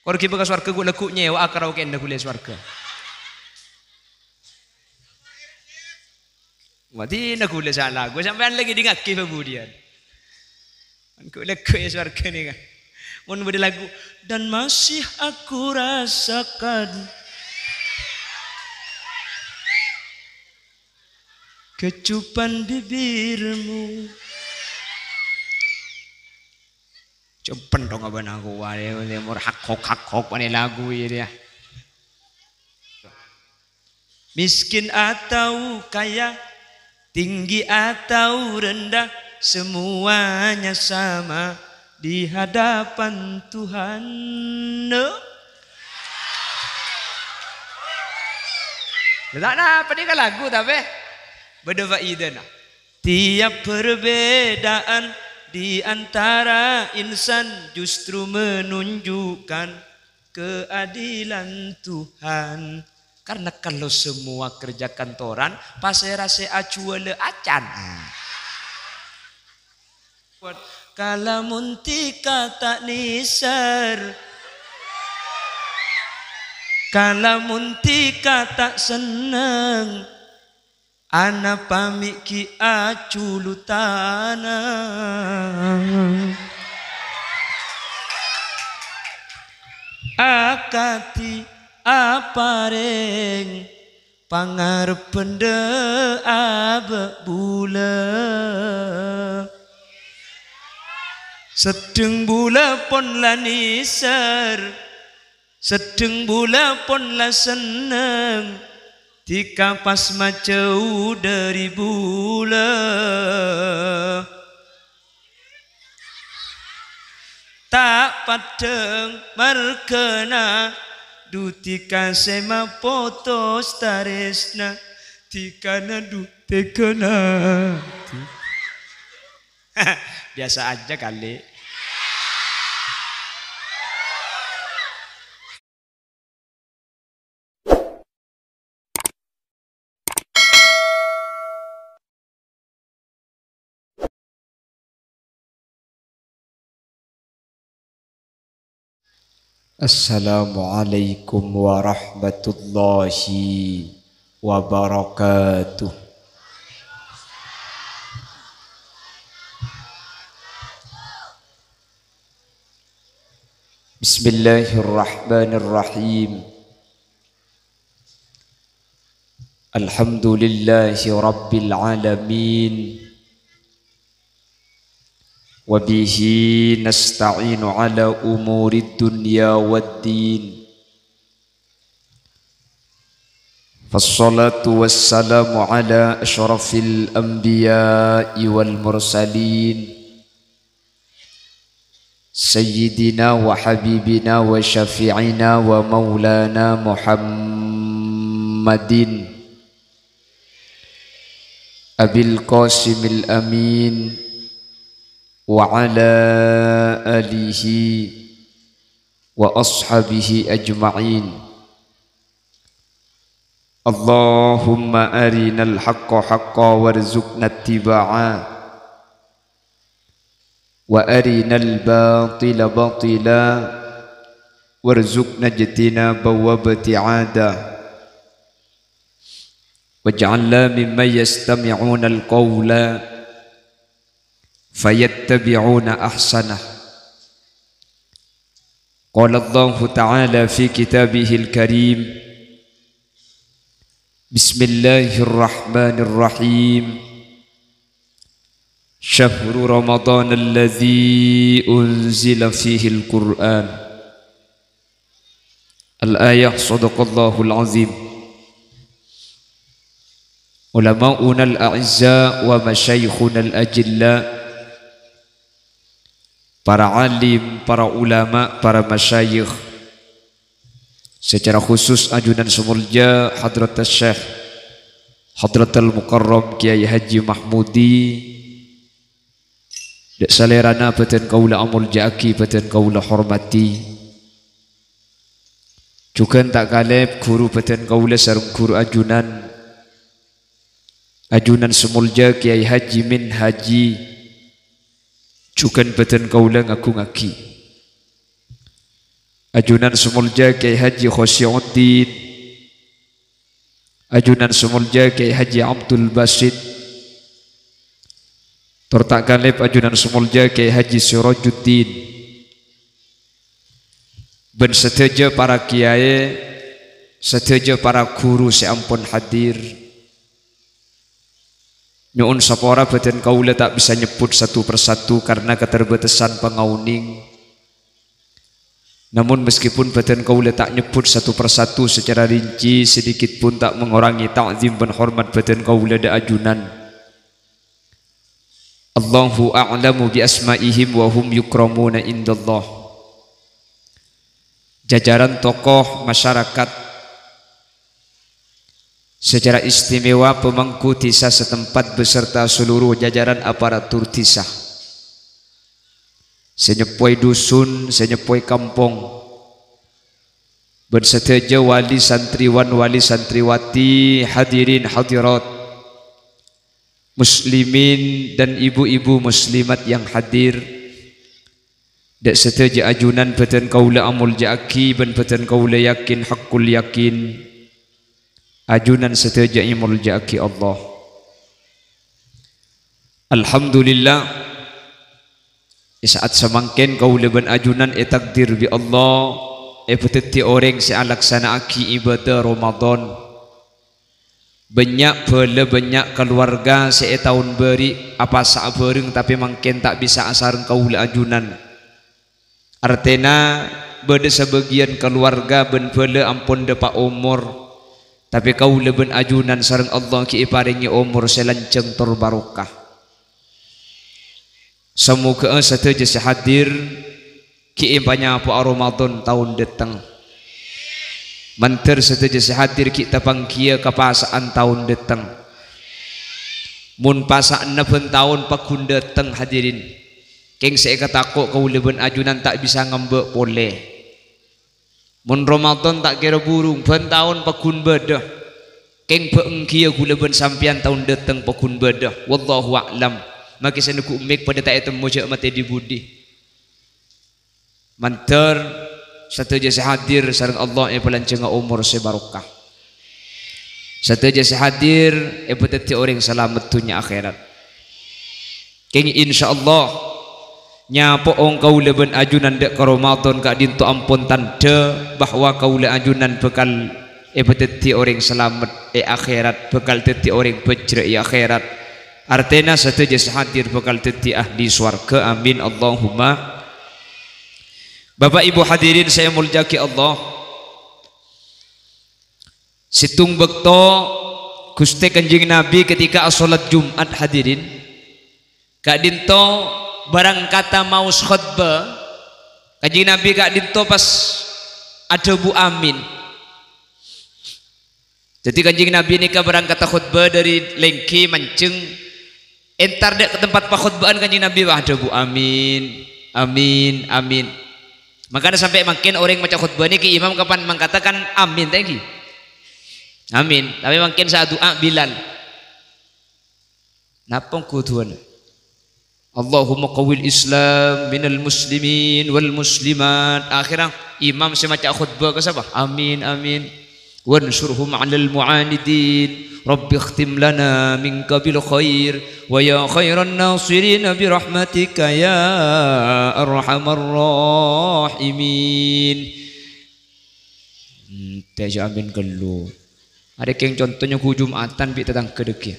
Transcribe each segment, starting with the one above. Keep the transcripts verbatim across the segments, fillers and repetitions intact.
Korgi bâ' ka sowarghâ ghu-, lagghu' nyèwa'a karaoke'na ghulâ sowarghâ. Madina ghulâ sala, ghu sampèyan la ngèdingngaghi pabudhiyân. Ghu-, lagghu' è sowarghâ nèka. Mon bâdâ lagu, "Dan masih aku rasakan kecupan bibirmu." Jhâ' penthong abâ'na kowa, ya, ya, mor hak-hok, hak-hok, panè lagu, ya, ya. Miskin atau kaya, tinggi atau rendah, semuanya sama di hadapan Tuhan. No? Lah, napa nèka lagu, tapè? Bâdâ faidana. Tiap perbedaan di antara insan justru menunjukkan keadilan Tuhan. Karena kalau semua kerja kantoran, pasèra sè ajhuwâlâ acan. Kalamun dhika ta' nèser, kalamun dhika ta' senneng, Ana pamè'ghi' ajhuludhâna. Akadhi aparèng pangarebbhân dhâ' abâ' bulâ. Seddheng bulâ pon la nèser. Seddheng bulâ pon la senneng, dhika pas majâu dhâri bulâ. Ta' paddhâng marghâna, dhu dhika sè mapotos tarèsna, dhikana dhu tèghâna. Biasa aja kali. Assalamualaikum warahmatullahi wabarakatuh. Bismillahirrahmanirrahim. Alhamdulillahi rabbil alamin. Wa bihi nasta'inu ala umurid dunya wad din. Fassalatu wassalamu ala asyrafil anbiya'i wal mursalin, sayyidina wa habibina wa syafi'ina wa maulana Muhammadin Abil Qasimil Amin wa ala alihi wa ashabihi ajma'in. Allahumma arinal haqqa haqqa warzuqna ittiba'a, wa arinal batila batila warzuqna ijtinaba wa ibti'ada. Waj'alna mimman yastami'unal qaula fayattabi'una ahsanah. Qala Allahu ta'ala fi kitabihil karim, Bismillahirrahmanirrahim. Syahru Ramadan alladzi unzila fihil Qur'an. Al-ayah, sadaqallahul azim. Ulama'unal a'izza wa masyayikhunal ajilla, para alim, para ulama, para masyayikh, secara khusus ajunan sè molja Hadratus Syekh Hadratul Mukarram Kiai Haji Mahmudi, Dâ' salèrana bâdhân kaulâ amolja'aghi, bâdhân kaulâ hormadhi. Jhughân ta' kalèp ghuru bâdhân kaulâ sareng ghuru ajunan, ajunan sè molja Kiai Haji Min Haji, jhughân bâdhân kaulâ ngagungaghi. Ajunan sè molja Kyai Haji Khosyiuddin, ajunan sè molja Kyai Haji Abdul Basit, tor ta' kalèp ajunan sè molja Kyai Haji Sirajuddin, bân sadhâjâ para kiyaè, sadhâjâ para ghuru sè ampon hadir. Nyo'on sapora bâdân kaulâ ta' bisa nyebbhut satu persatu karena keterbatasan pangaonèng. Namun meskipun bâdân kaulâ ta' nyebbhut satu persatu secara rinci, sedikit pun ta' mengurangi ta'zim bân hormat bâdân kaulâ dâ' ajunan. Allahu a'lamu bi asma'ihim wa hum yukramuna indallah. Jajaran tokoh masyarakat, secara istimewa pemangku dhisa setempat beserta seluruh jajaran aparatur dhisa, sè nyeppoè dusun, sè nyeppoè kampong, bân sadhâjâ wali santriwan, wali santriwati, hadirin hadirat, muslimin dan ibu-ibu muslimat yang hadir. Dâ' sadhâjâ ajunan bâdân kaulâ amolja'aghi bân bâdân kaulâ yakin haqqul yakin, ajunan sadhâjâ èmolja'aghi Allah. Alhamdulillah, è sa'at samangkèn kaulâ bân ajunan ètakdir bi' Allah èpadhâddhi orèng sè alaksana'aghi ibadah Ramadan. Bânnya' bhâlâ, bânnya' kalowarga sè è taon bâri' apasa'a bhâreng, tapè mangkèn ta' bisa asareng kaulâ ajunan. Artèna, bâdâ sabâgiyân kalowarga bân bhâlâ ampon dâpa' omor, tapè kaulâ bân ajunan sareng Allah ghi' èparèngè omor sè lanjhâng tor barokah. Samoghâ'â sadhâjâ sè hadir ghi' èpanyapo'a Ramadan taon dâteng. Mandhâr sadhâjâ sè hadir ghi' tapangghiyâ ka pasa'an taon dâteng. Mon pasa'na bân taon pagghun dâteng, hadirin, kèng sè èkatako' kaulâ bân ajunan ta' bisa ngambâ' polè. Mon Ramadan ta' kèra burung, bân taon pagghun bâdâ. Kèng bâ'engghiyâ ghulâ bân sampèyan taon dâteng pagghun bâdâ. Wallahu a'lam. Makè sè neggu' mik padâ ta' ètemmo jâ' matè dhi-budhi. Mandhâr sadhâjâ sè hadir sareng Allah èpalanjhânga omor sè barokah. Sadhâjâ sè hadir èpadhâddhi orèng salamet dhunnya akhèrat. Kèng insyaallah, nyapo'ong kaulâ bân ajunan dâ' ka Ramadan ka'dinto ampon tandhâ bahwa kaulâ ajunan bhâkal èpadhâddhi orèng salamet è akhèrat, bhâkal dhâddhi orèng bhâjrâ è akhèrat. Artèna sadhâjâ sè hadir bhâkal dhâddhi ahli sowarghâ. Amin, Allahumma. Bapa' Ibu hadirin sè èmoljâ'aghi Allah, sèttong bâkto Ghustè Kanjeng Nabi ketika asholat Jum'at, hadirin, ka'dinto barangkata maos khotbah, Kanjeng Nabi ka'dinto pas adhâbu, "Amin." Dhâddhi Kanjeng Nabi nèka barangkata khotbah dâri lèngghi manjheng, entar dâ' ka tempat pakhotbâ'ân Kanjeng Nabi, wah, adhâbu, "Amin, amin, amin." Mangkana sampè' mangkèn orèng maca khotbah nèka imam kapan mangkata kan amin, ta' ènggi? Amin. Tapè mangkèn sè adu'a Bilal. Napa kodhuwân? "Allahumma qawwil Islam minal muslimin wal muslimat." Akhirnya imam sè maca khotbah ka sapa? "Amin, amin." "Wansurhum 'alal mu'anidin. Rabbi khtim lana minka bil khair. Wa ya khairan nasirin bi rahmatika ya arhamar rahimin." Hmm, tèja amin ghâllu. Arèya kèng contoh nyogu Jum'atan bi' tatangghâ dhâggi'.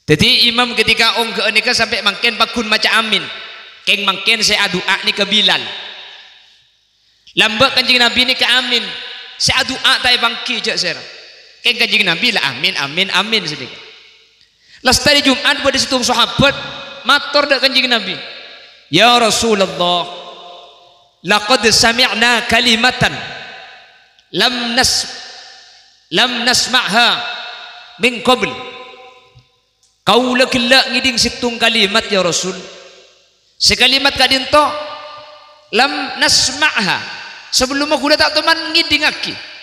Dhâddhi, imam ketika ongghâ'â nèka sampè' mangkèn pagghun maca amin. Kèng mangkèn sè adu'a nèka Bilal. Lambâ' Kanjeng Nabi nèka amin. Sè adu'a ta' èpangghi jhâ' sèra. Kèng Kanjeng Nabi la amin, amin, amin sanèka. Lastarè Jum'at bâdâ sèttong sahabat mator dâ' Kanjeng Nabi, "Ya Rasulullah, laqad sami'na kalimatan lam nas-, lam nasma'ha min qabl." Kaulâ ghellâ' ngèdhing sèttong kalimat, ya Rasul. Sè kalimat ka'dinto, "Lam nasma'ha." Sabellunna ghulâ ta' toman ngèdhingngaghi.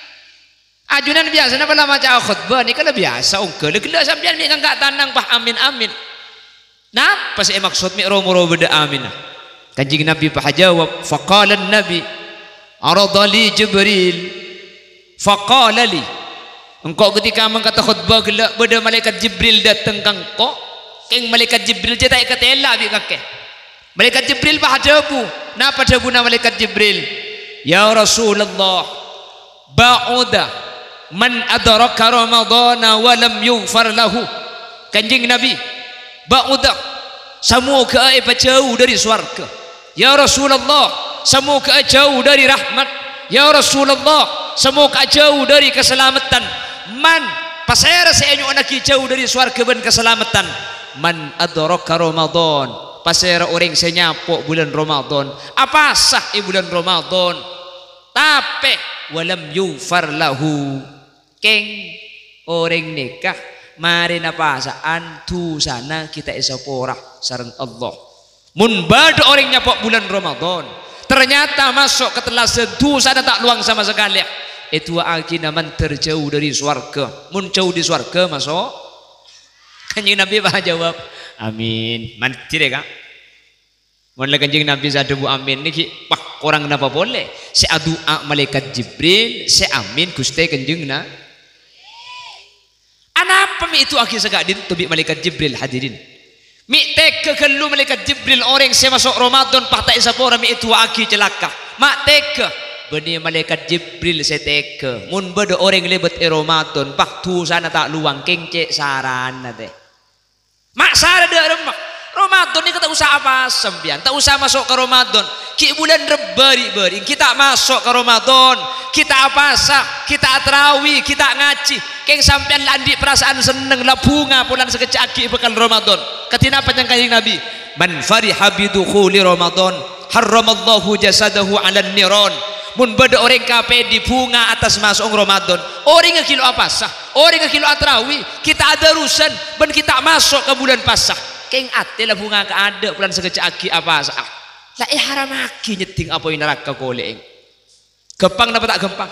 Ajunan biyasana pola maca khotbah, nèka la biyasa, ongghâ la ghellâ' sampèyan mè' ngangka' tanang, pas amin, amin. Napa sè èmaksod mè' ro-moro bâdâ aminna? Kanjeng Nabi pas ajâwâb, faqala Nabi, "Arada li Jibril, faqala li." Engko' ketika mangkata khotbah ghellâ' bâdâ malaikat Jibril dâteng ka engko', kèng malaikat Jibril jhâ' ta' èkatèla bi' kakè. Malaikat Jibril pas adhâbu. Napa dhâbuna malaikat Jibril? "Ya Rasulullah, ba'uda man adraka Ramadhana wa lam yughfar lahu." Kanjeng Nabi, "Ba'uda, samogâ'â èpajhâu dâri sowarghâ. Ya Rasulullah, samogâ'â jhâu dâri rahmat. Ya Rasulullah, samogâ'â jhâu dâri kasalameddhân. Man, pasèra sè ènyo'onnaghi jhâu dâri sowarghâ bân kasalameddhân? Man adraka Ramadhan, pasèra orèng sè nyapo' bulân Ramadhan, apasa è bulân Ramadhan, tapè walam yughfar lahu." Kèng, orèng nèka marèna pasa'an dusana ghi' ta' èsapora sareng Allah. Mon bâdâ orèng nyapo' bulân Ramadhan, ternyata maso' ka tellasan dusana ta' lowang sama sakalè, èdu'aaghina mandhâr jhâu dâri sowarghâ. Mon jhâu dâri sowarghâ, maso'. Kanjeng Nabi pas ajâwâb, "Amin." Mandhâr, yâ, Ka'? Mon la Kanjeng Nabi sè adhâbu amin nèka, wah, korang napa polè? Sè adu'a Malaikat Jibril, sè amin Ghustè Kanjeng Na-, Anapa mè' èdu'aaghi saka'dinto bi' Malaikat Jibril, hadirin? Mè' tegghâ ghâllu Malaikat Jibril orèng sè maso' Ramadan pas ta' èsapora mè' èdu'aaghi calaka'. Ma' tegghâ? Bânnè Malaikat Jibril sè tegghâ. Mon bâdâ orèng lèbât è Ramadan, pas dusana ta' lowang, kèng cè' sarana, tè. Ma' sara dâ' remma. Ramadan nèka ta' osa apasa sampèyan, ta' osa maso' ka Ramadan. Ghi' bulân Rebbâri' bâri' ghi' ta' maso' ka Ramadan, ghi' ta' apasa, ghi' ta' atarawi, ghi' ta' ngajhi. Kèng sampèyan la andi' parasaan senneng, la bhunga polana sakejjhâ' aghi' bhâkal Ramadan. Kadhi napa ca'na Kanjeng Nabi? "Man fariha bi dukhuli Ramadan, harramallahu jasadahu 'alan niran." Mon bâdâ orèng kapèdhi bhunga attas maso'na Ramadan, orèngnga ghi' lo' apasa, orèngnga ghi' lo' atarawi, ghi' ta' adârusan, bân ghi' ta' maso' ka bulân pasa. Kèng atè la bhunga kaadâ' polana sakejjhâ' aghi' apasa'a. La èharammaghi nyeddhing apoy naraka kolè'èng. Ghâmpang napa ta' ghâmpang?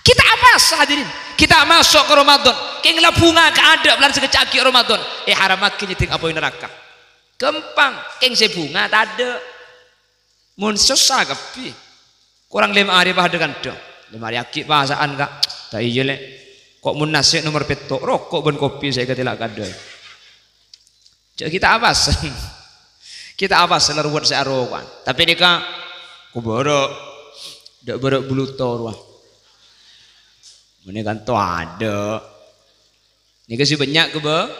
Ghi' ta' apasa, hadirin. Ghi' ta' maso' ka Ramadan. Kèng la bhunga kaadâ' polana sakejjhâ' aghi' Ramadan. Èharammaghi nyeddhing apoy naraka. Ghâmpang. Kèng sè bhunga tadâ'. Mon sossa kabbhi. Korang lèma arè padâ kandhâng. Lèma arè aghi' pasa'an, Ka'. Ta' iyâ, Lè'. Ko' mon nasè' nomer pètto', roko' bân kopi sè èkatèla' kadâ'. Jhâ' ghi' ta' apasa. Ghi' ta' apasa la ruwet sè aroko'an. Tapè nèka, ko' bârâ'. Dâ' bârâ' buluto rowa. Mènè kanto adâ'. Nèka sè bânnya' ka bâ-,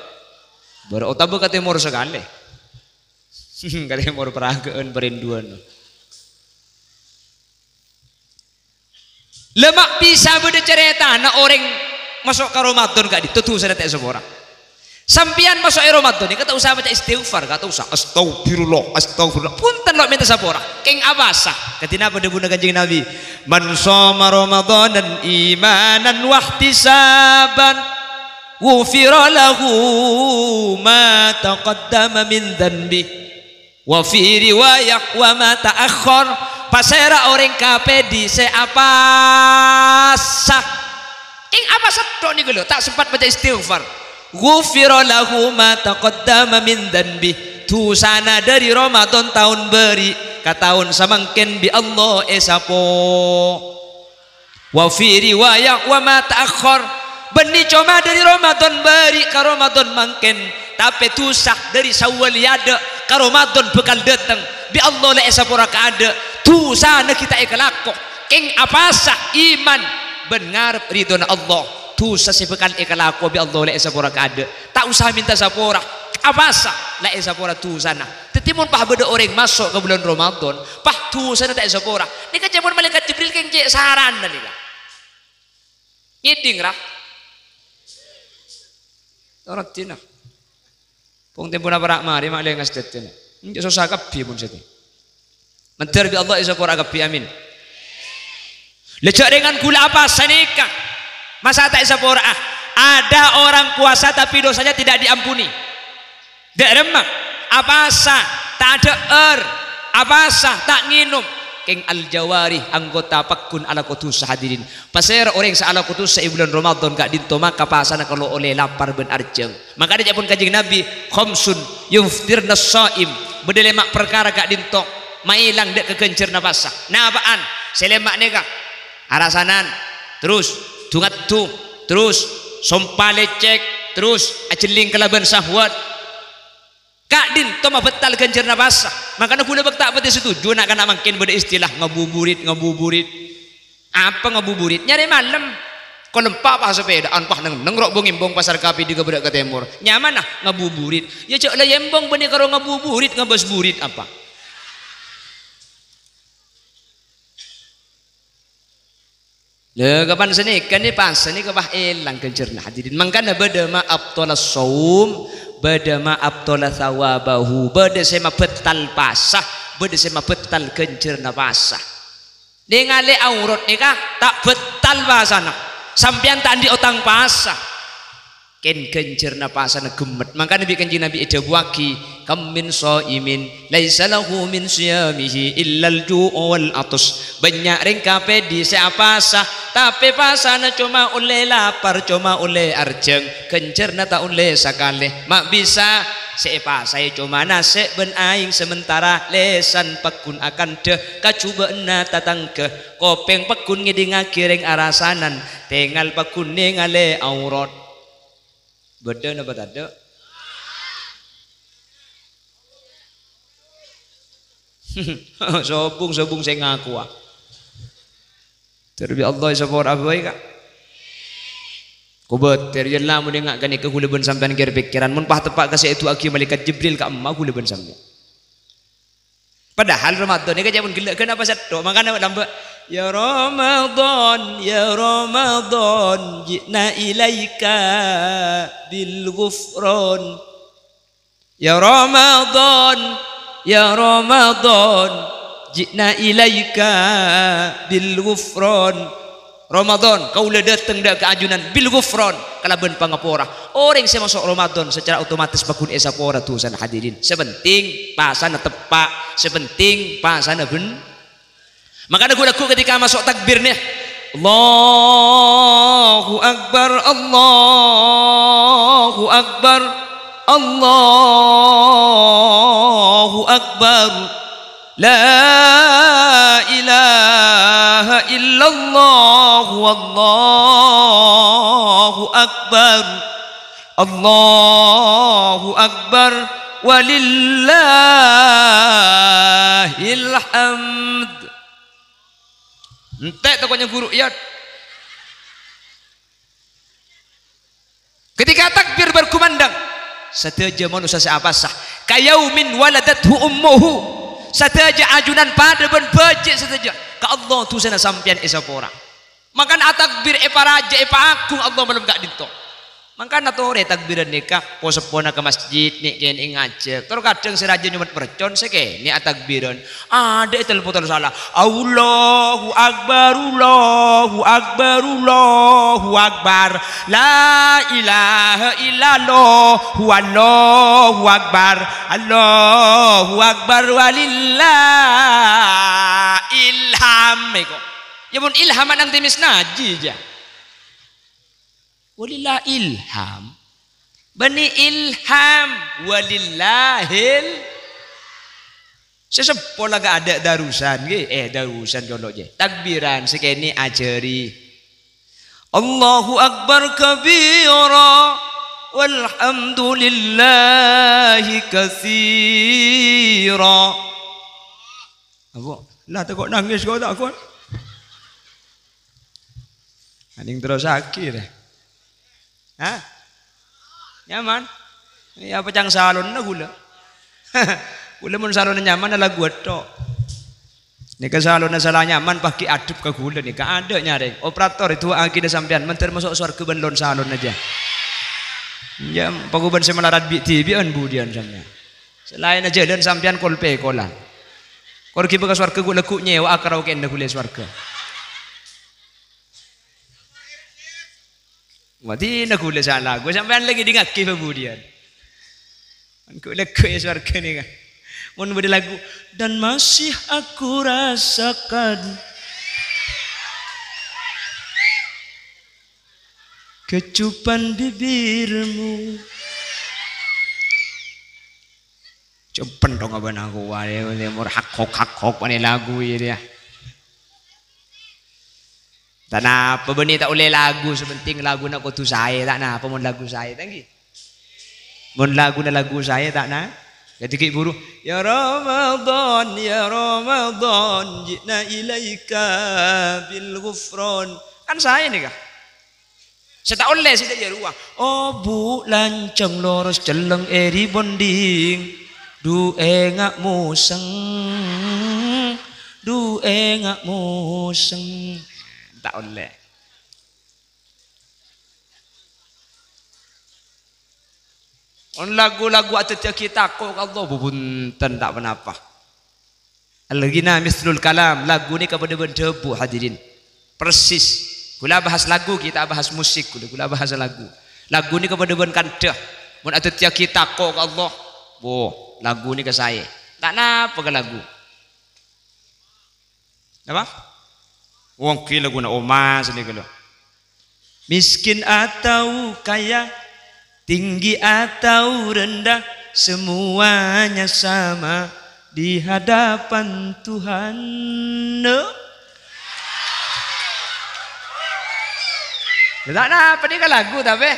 bârâ' otabâ ka tèmor sakalè. Ka tèmor paragâ'ân parèndhuwân. La ma' bisa bâdâ carètana orèng maso' ka Ramadan ka'dinto dusana ta' èsapora. Sampèyan maso' è Ramadan nèka ta' osa maca istighfar, Ka', ta' osa, "Astaghfirullah, astaghfirullah." Bhunten lo' mènta sapora. Kèng apasa? Kadhi napa dhâbuna Kanjeng Nabi? "Man shoma Ramadhanan imanan wahtisaban, ghufira lahu ma taqaddama min dzanbih." Wa fi riwayah, "Wa ma ta'akhkhar." Pasèra orèng kapèdhi sè apasa? Kèng apasa tok nèka lho, ta' sempat maca istighfar. "Ghufira lahu ma taqaddama min dzanbih." Dusana dâri Ramadan taon bâri' ka taon samangkèn bi' Allah èsapo. Wa fi riwayah, "Wa ma ta'akhkhar." Bânnè coma dâri Ramadan bâri' ka Ramadan mangkèn, tapè dusa dâri Syawal è adâ' ka Ramadan bhâkal dâteng, bi' Allah la èsapora kaadâ'. Dusana ghi' ta' èkalako. Kèng apasa? Iman bân ngarep ridhona Allah. Dusa sè bhâkal èkalako bi' Allah la èsapora kaadâ'. Ta' osa mènta sapora. Apasa? La èsapora dusana. Dhâddhi, mon pas bâdâ orèng maso' ka bulân Ramadan, pas dusana ta' èsapora. Nèka ca'èpon Malaèkat Jibril kèng cè' sarana nèka. Ngèdhing, ra? Ora dina. Pong tempona para' marè, ma' lèngas dhâddhiyâ. Enjâ' sossa kabbhi mon sèdhi. Mandhâr bi' Allah èsapora kabbhi, amin. Lè jhâ' rèngan ghulâ apasa nèka? Masa ta' èsapora'a? Ada orang puasa tapi dosanya tidak diampuni. Dâ' remma? Apasa ta' adhâ'âr? Apasa ta' ngènom? Eng al-jawari, anggota paggun alako dusa, hadirin. Pasèra orèng sè alako dusa è bulân Ramadan ka'dinto, maka pasana kalo ollè lapar bân arjhâng. Mangkana ca'èpon Kanjeng Nabi, "Khamsun yuftirnas shaim." Bâdâ lèma' parkara ka'dinto maèlang dâ' ka ghânjhârânna pasa. Napa'an? Sè lèma' nèka, arasanan, terros du-ngaddu, terros sompa lècèk, terros ajhelling kalabân sahwat. Ka'dinto mabhâttal ghânjhârânna pasa. Mangkana ghulâ bâk ta' patè setuju na'-kana' mangkèn bâdâ istilah ngabuburit, ngabuburit. Apa ngabuburit? Nyarè malem. Kol empa' pas sapèdaan, pas neng-neng ro' bong-embong pasar Kapèdi ka bârâ' ka tèmor. Nyamana ngabuburit. Iyâ jhâ' la embong bânnè karo ngabuburit, ngabâs burit apa? Lha, kapan sanèka nè, pas sanèka pas èlang ghânjhârânna, hadirin. Mangkana bâdâ ma abthalas shaum, bâdâ ma abthala tsawabahu, bâdâ sè mabhâttal pasa, bâdâ sè mabhâttal ghânjhârânna pasa. Nèngalè aurat nèka ta' bhâttal pasana. Sampèyan ta' andi' otang pasa. Kèng ghânjhârânna pasana ghemmet. Mangkana bi' Kanjeng Nabi èdhâbuwâghi, "Kam min shaimin laisa lahu min shiyamihi illal ju'u wal 'athas." Bânnya' rèng Kapèdi sè apasa, tapè pasana coma ollè lapar, coma ollè arjhâng, ghânjhârânna ta' ollè sakalè. Ma' bisa sè èpasaè coma nasè' bân aèng, sementara lèsan paggun akandhâ kajhubâ'ânna tatangghâ, kopèng paggun ngèdingngaghi rèng arasanan, tèngal paggun nèngalè aurat. Bâdâ napa tadâ'? Sobung-sobung sè ngakowa. Terbi Allah sapora bhâi, Ka'. Kobâtèr, yâ, la, mon enga' ghânèka ghulâ bân sampèyan kèr-pèkkèran. Mon pas teppa' ka sè èdu'aaghi Malaèkat Jibril ka'emma ghulâ bân sampèyan. Padahal Ramadan nèka ca'èpon ghellâ' ghân apa sèttong. Mangkana lambâ', "Ya Ramadan, ya Ramadan, ji'na ilaika bil ghufran." "Ya Ramadan, ya Ramadan, ji'na ilaika bil ghufran." Ramadan, kaulâ dâteng dâ' ka ajunan bil ghufran, kalabân pangapora. Orèng sè maso' Ramadan sacara otomatis paggun èsapora dusana, hadirin. Sè penting pasana teppa', sè penting pasana bân-, mangkana ghu-lagghu ketika maso' takbir nè. Allahu Akbar, Allahu Akbar, Allahu Akbar. La ilaha illallah wallahu akbar. Allahu akbar walillahil hamd. Ente' tako' nyang guru, iyâ. Ketika takbir berkumandang, sadhâjâ manossa sè apasa, "Kayaumin waladathu ummuhu." Sadhâjâ ajunan padâ bân bâji' sadhâjâ. Ka Allah dusana sampèyan èsapora. Mangkana atakbir, èparajâ, èpaagung Allah malem ka'dinto. Mangkana torè takbiran nèka, po-seppona ka masjid, nè'-kènè' ngajhâk. Tor kadhâng sè rajâ nyomet mercon, sè kènè' atakbiran. Adâ' ètelpon sala. Allahu Akbar, Allahu Akbar, Allahu Akbar. La ilaha illallah, Allahu Akbar. Allahu Akbar walillahil hamd. Iko. Yâ mon ilham nang timis najhi jâ. Walillahil hamd. Bânnè ilham. Walillahil. Sè seppo la ka adâ' darusan, ghi. Eh, darusan colo' jâ. Takbiran sè kènè' ajhâri. Allahu Akbar kabira. Walhamdulillahi katsira. Apa? La tako' nangès ko' tako'. Aning terrosaghi rè. Hah? Nyaman? Iyâ, apa cang salonna ghulâ? Ghulâ mon salonna nyaman, lagu ètto'. Nèka salonna sala nyaman, paghi' adhep ka ghulâ nèka. Adâ' nyarè. Operator, èdu'aaghi dâ' sampèyan, mandhâr maso' sowarghâ bân lon salonna jâ. Iyâ, pagobân sè malarat bi'-dhibi'ân budiyân sampèyan. Salaènna jhâlân sampèyan kol-pèkolan. Kor ghi' bâ' ka sowarghâ ghu'-lagghu' nyèwa'a karaoke'na ghulâ è sowarghâ. Madina ghulâ sala, ghu sampèyan la ngèdingngaghi pabudiyân. Ghu-lagghu' è sowarghâ nèka. Mon bâdâ lagu, "Dan masih aku rasakan kecupan bibirmu." Cempen dong abana aku, wah, ya, ya, mor hak hok, hak hok, pane lagu ini ya. Ta' napa bânnè ta' ollè lagu, sè pentèng laguna kodhu saè, ta' napa mon lagu saè, ta' ngghi? Mon laguna lagu saè, ta' na-, jadi ghi' buru, "Ya Ramadan, ya Ramadan, ji'na ilaika bil ghufran." Kan saè nèka. Sè ta' ollè sè dâ' iyâ rowa. Obu' lancèng loros cellèng è rebonding. Du enga' mosèng. Du enga' mosèng. Ta' ollè. Mon lagu-lagu adhâddhiyâghi tako' ka Allah, bu bhunten ta' ponapa. Al-ghina mislul kalam, lagu nèka padâ bân dhâbu, hadirin. Persis. Ghulâ bahas lagu, kita bahas musik, ghulâ, ghulâ bahas lagu. Lagu nèka padâ bân kandhâ. Mon adhâddhiyâghi tako' ka Allah, bu, lagu nèka saè. Ta' napa ka lagu. Napa? Wong ghi' laguna omas nèka lho. Miskin atau kaya, tinggi atau rendah, semuanya sama di hadapan Tuhan. No? Lah, napa nèka lagu tapè?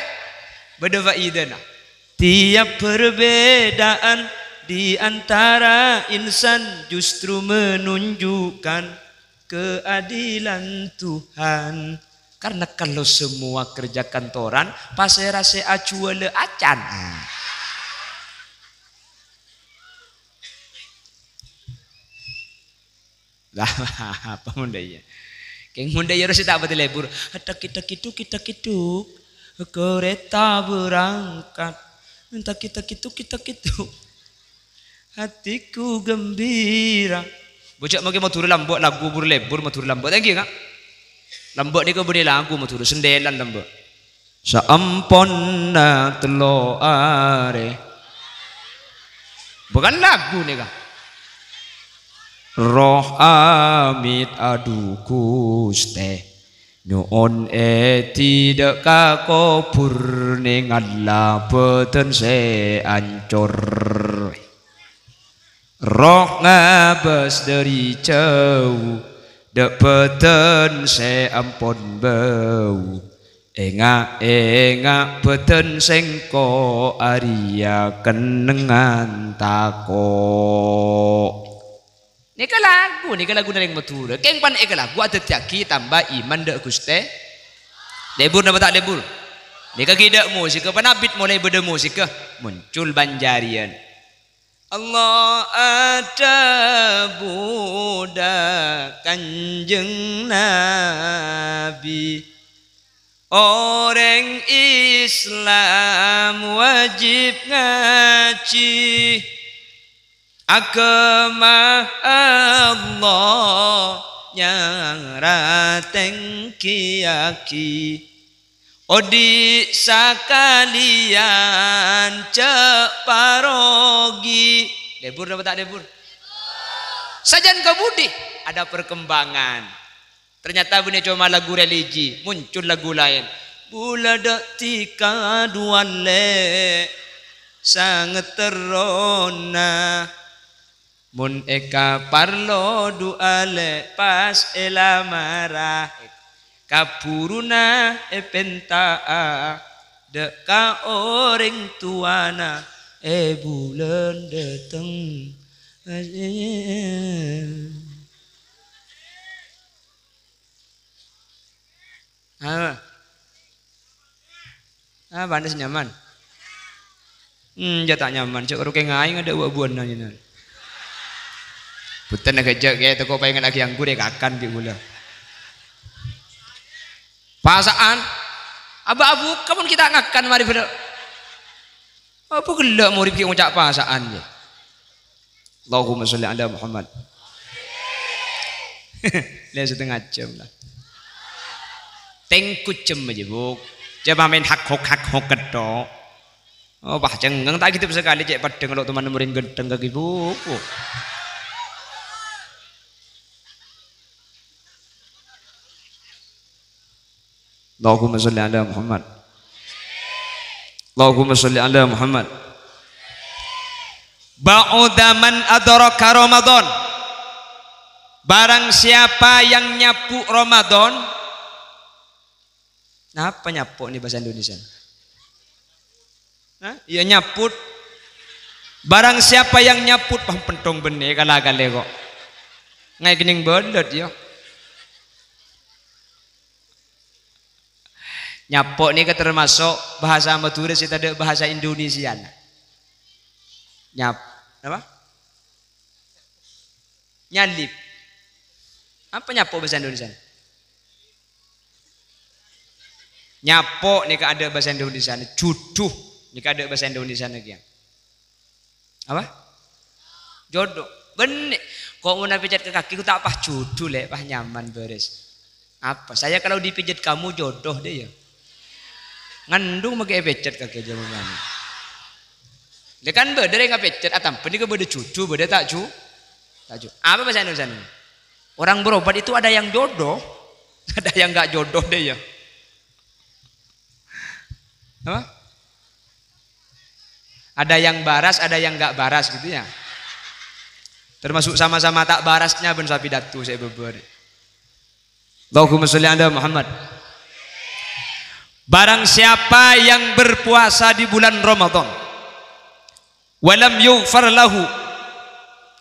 Bâdâ faidana. Tiap perbedaan di antara insan justru menunjukkan keadilan Tuhan. Karena kalau semua kerja kantoran, pasèra sè ajhuwâlâ acan. Lah, apa mon dâ' iyâ? Kèng mon dâ' iyâ terros ta' patè lebur. Tek-tek-tek-tek-tek. Kereta berangkat. Tek-tek-tek-tek-tek. Hatiku gembira. Bocah mangkè Madhurâ lambâ', lagu buru lebur Madhurâ lambâ'. Ta' ngghi, Ka'? Lambâ' nèka bânnè lagu Madhurâ, sendèlan lambâ'. Saamponna tello arè. Bukan lagu nèka. Roh amit, adu Ghustè. Nyo'on èdhi dâ' ka kobhur, nèngalla bâdân sè ancor. Roh ngabâs dâri jhâu, dâ' bâdân sè ampon bâu. Enga'-enga' bâdân sèngko' arèya kennengngan tako'. Nèka lagu, nèka laguna rèng Madhurâ. Kèng pan èka lagu adhâddhiyâghi tamba iman dâ' Ghustè. Lebur napa ta' lebur? Nèka ghi' dâ' musighâ, panabit molaè bâdâ musighâ, muncul bân jârèyan. Allah adhâbu dâ' Kanjeng Nabi, orèng Islam wajib ngajhi. Aghâma Allah nyara tèngghiyâghi. Odi' sakalèyan jhâ' parogi. Lebur napa ta' lebur? Sajân ka budi ada perkembangan. Ternyata bânnè coma lagu religi, muncul lagu laèn. Bulâ dâ' dhika duwâ' lè' sanget terrona. Mon èkaparlo duwâ' lè' pas èlamara, kabhuruna èpènta'a dâ' ka orèng towana è bulân dâteng. Ah. Ah, pantes nyaman. Hmm, ya ta' nyaman, cok roke ngaing ada wa buana nyenan. Buten agak jek ya, teko pengen lagi anggur ya kakan bi gula. Pasaan. Aba abu, kamu kita ngakan mari pada. Apa gelak murid ki ngucap pasaan ya. Allahumma sholli ala Muhammad. Lah setengah jam lah. Tengku jam aja, Bu. Coba main hak hok, hak hok ketok. Oh, pas cengngeng ta' ghiddhâp sakalè, cè' peddhâng lo' toman morèn ghântheng kakè buku. Allahumma sholli ala Muhammad. Allahumma sholli ala Muhammad. Ba'da man adraka Ramadan. Barang siapa yang nyapu' Ramadan. Napa nyapo' nè bhâsa Indonesia? Hah? Iyâ, nyaput. Barang siapa yang nyaput, pah penthong bânnè kala-kalè kok. Ngaè kenning bâlât, yâ. Nyapo' nèka termasuk bahasa Madura sè tadâ' bahasa Indonesiana. Nyap-, apa? Nyalip. Apa nyapo' bhâsa Indonesia? Nyapo' nèka adâ' bhâsa Indonesiana. Judhu nèka adâ' bhâsa Indonesiana kèya. Apa? Jodo. Bânnè. Kok mon apècet ka kakè, kok ta' pas judhu, Lè', pas nyaman bârâs. Apa? Saya kalau dipijit kamu jodoh deh ya. Ngandung make epecet kake jaman mani. Lha kan bâdâ rèng apècet, atamba nèka bâdâ judhu, bâdâ ta' ju-, ta' ju-, apa bahasa Indonesia ini? Orang berobat itu ada yang jodoh, ada yang nggak jodoh deh ya. Apa? Ada yang baras, ada yang nggak baras gitu ya. Termasuk sama-sama ta' barasnya bân sapi datu sè bâbâ. Allahumma sholli ala Muhammad. Barang siapa yang berpuasa di bulan Ramadan, walam yughfar lahu,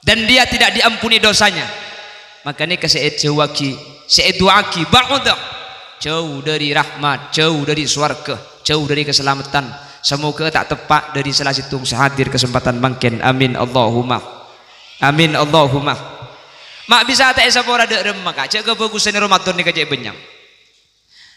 dan dia tidak diampuni dosanya, maka nèka sè èjhâuwaghi, sè èdu'aaghi, ba'uda, jauh dari rahmat, jauh dari swarga, jauh dari keselamatan. Semoga ta' teppa' dari salah sèttong sè hadir kesempatan mangkèn. Amin Allahumma. Amin Allahumma. Ma' bisa ta' èsapora dâ' remma, Ka'? Jhâ' kabhâghusânna Ramadan nèka cè' bânnya'.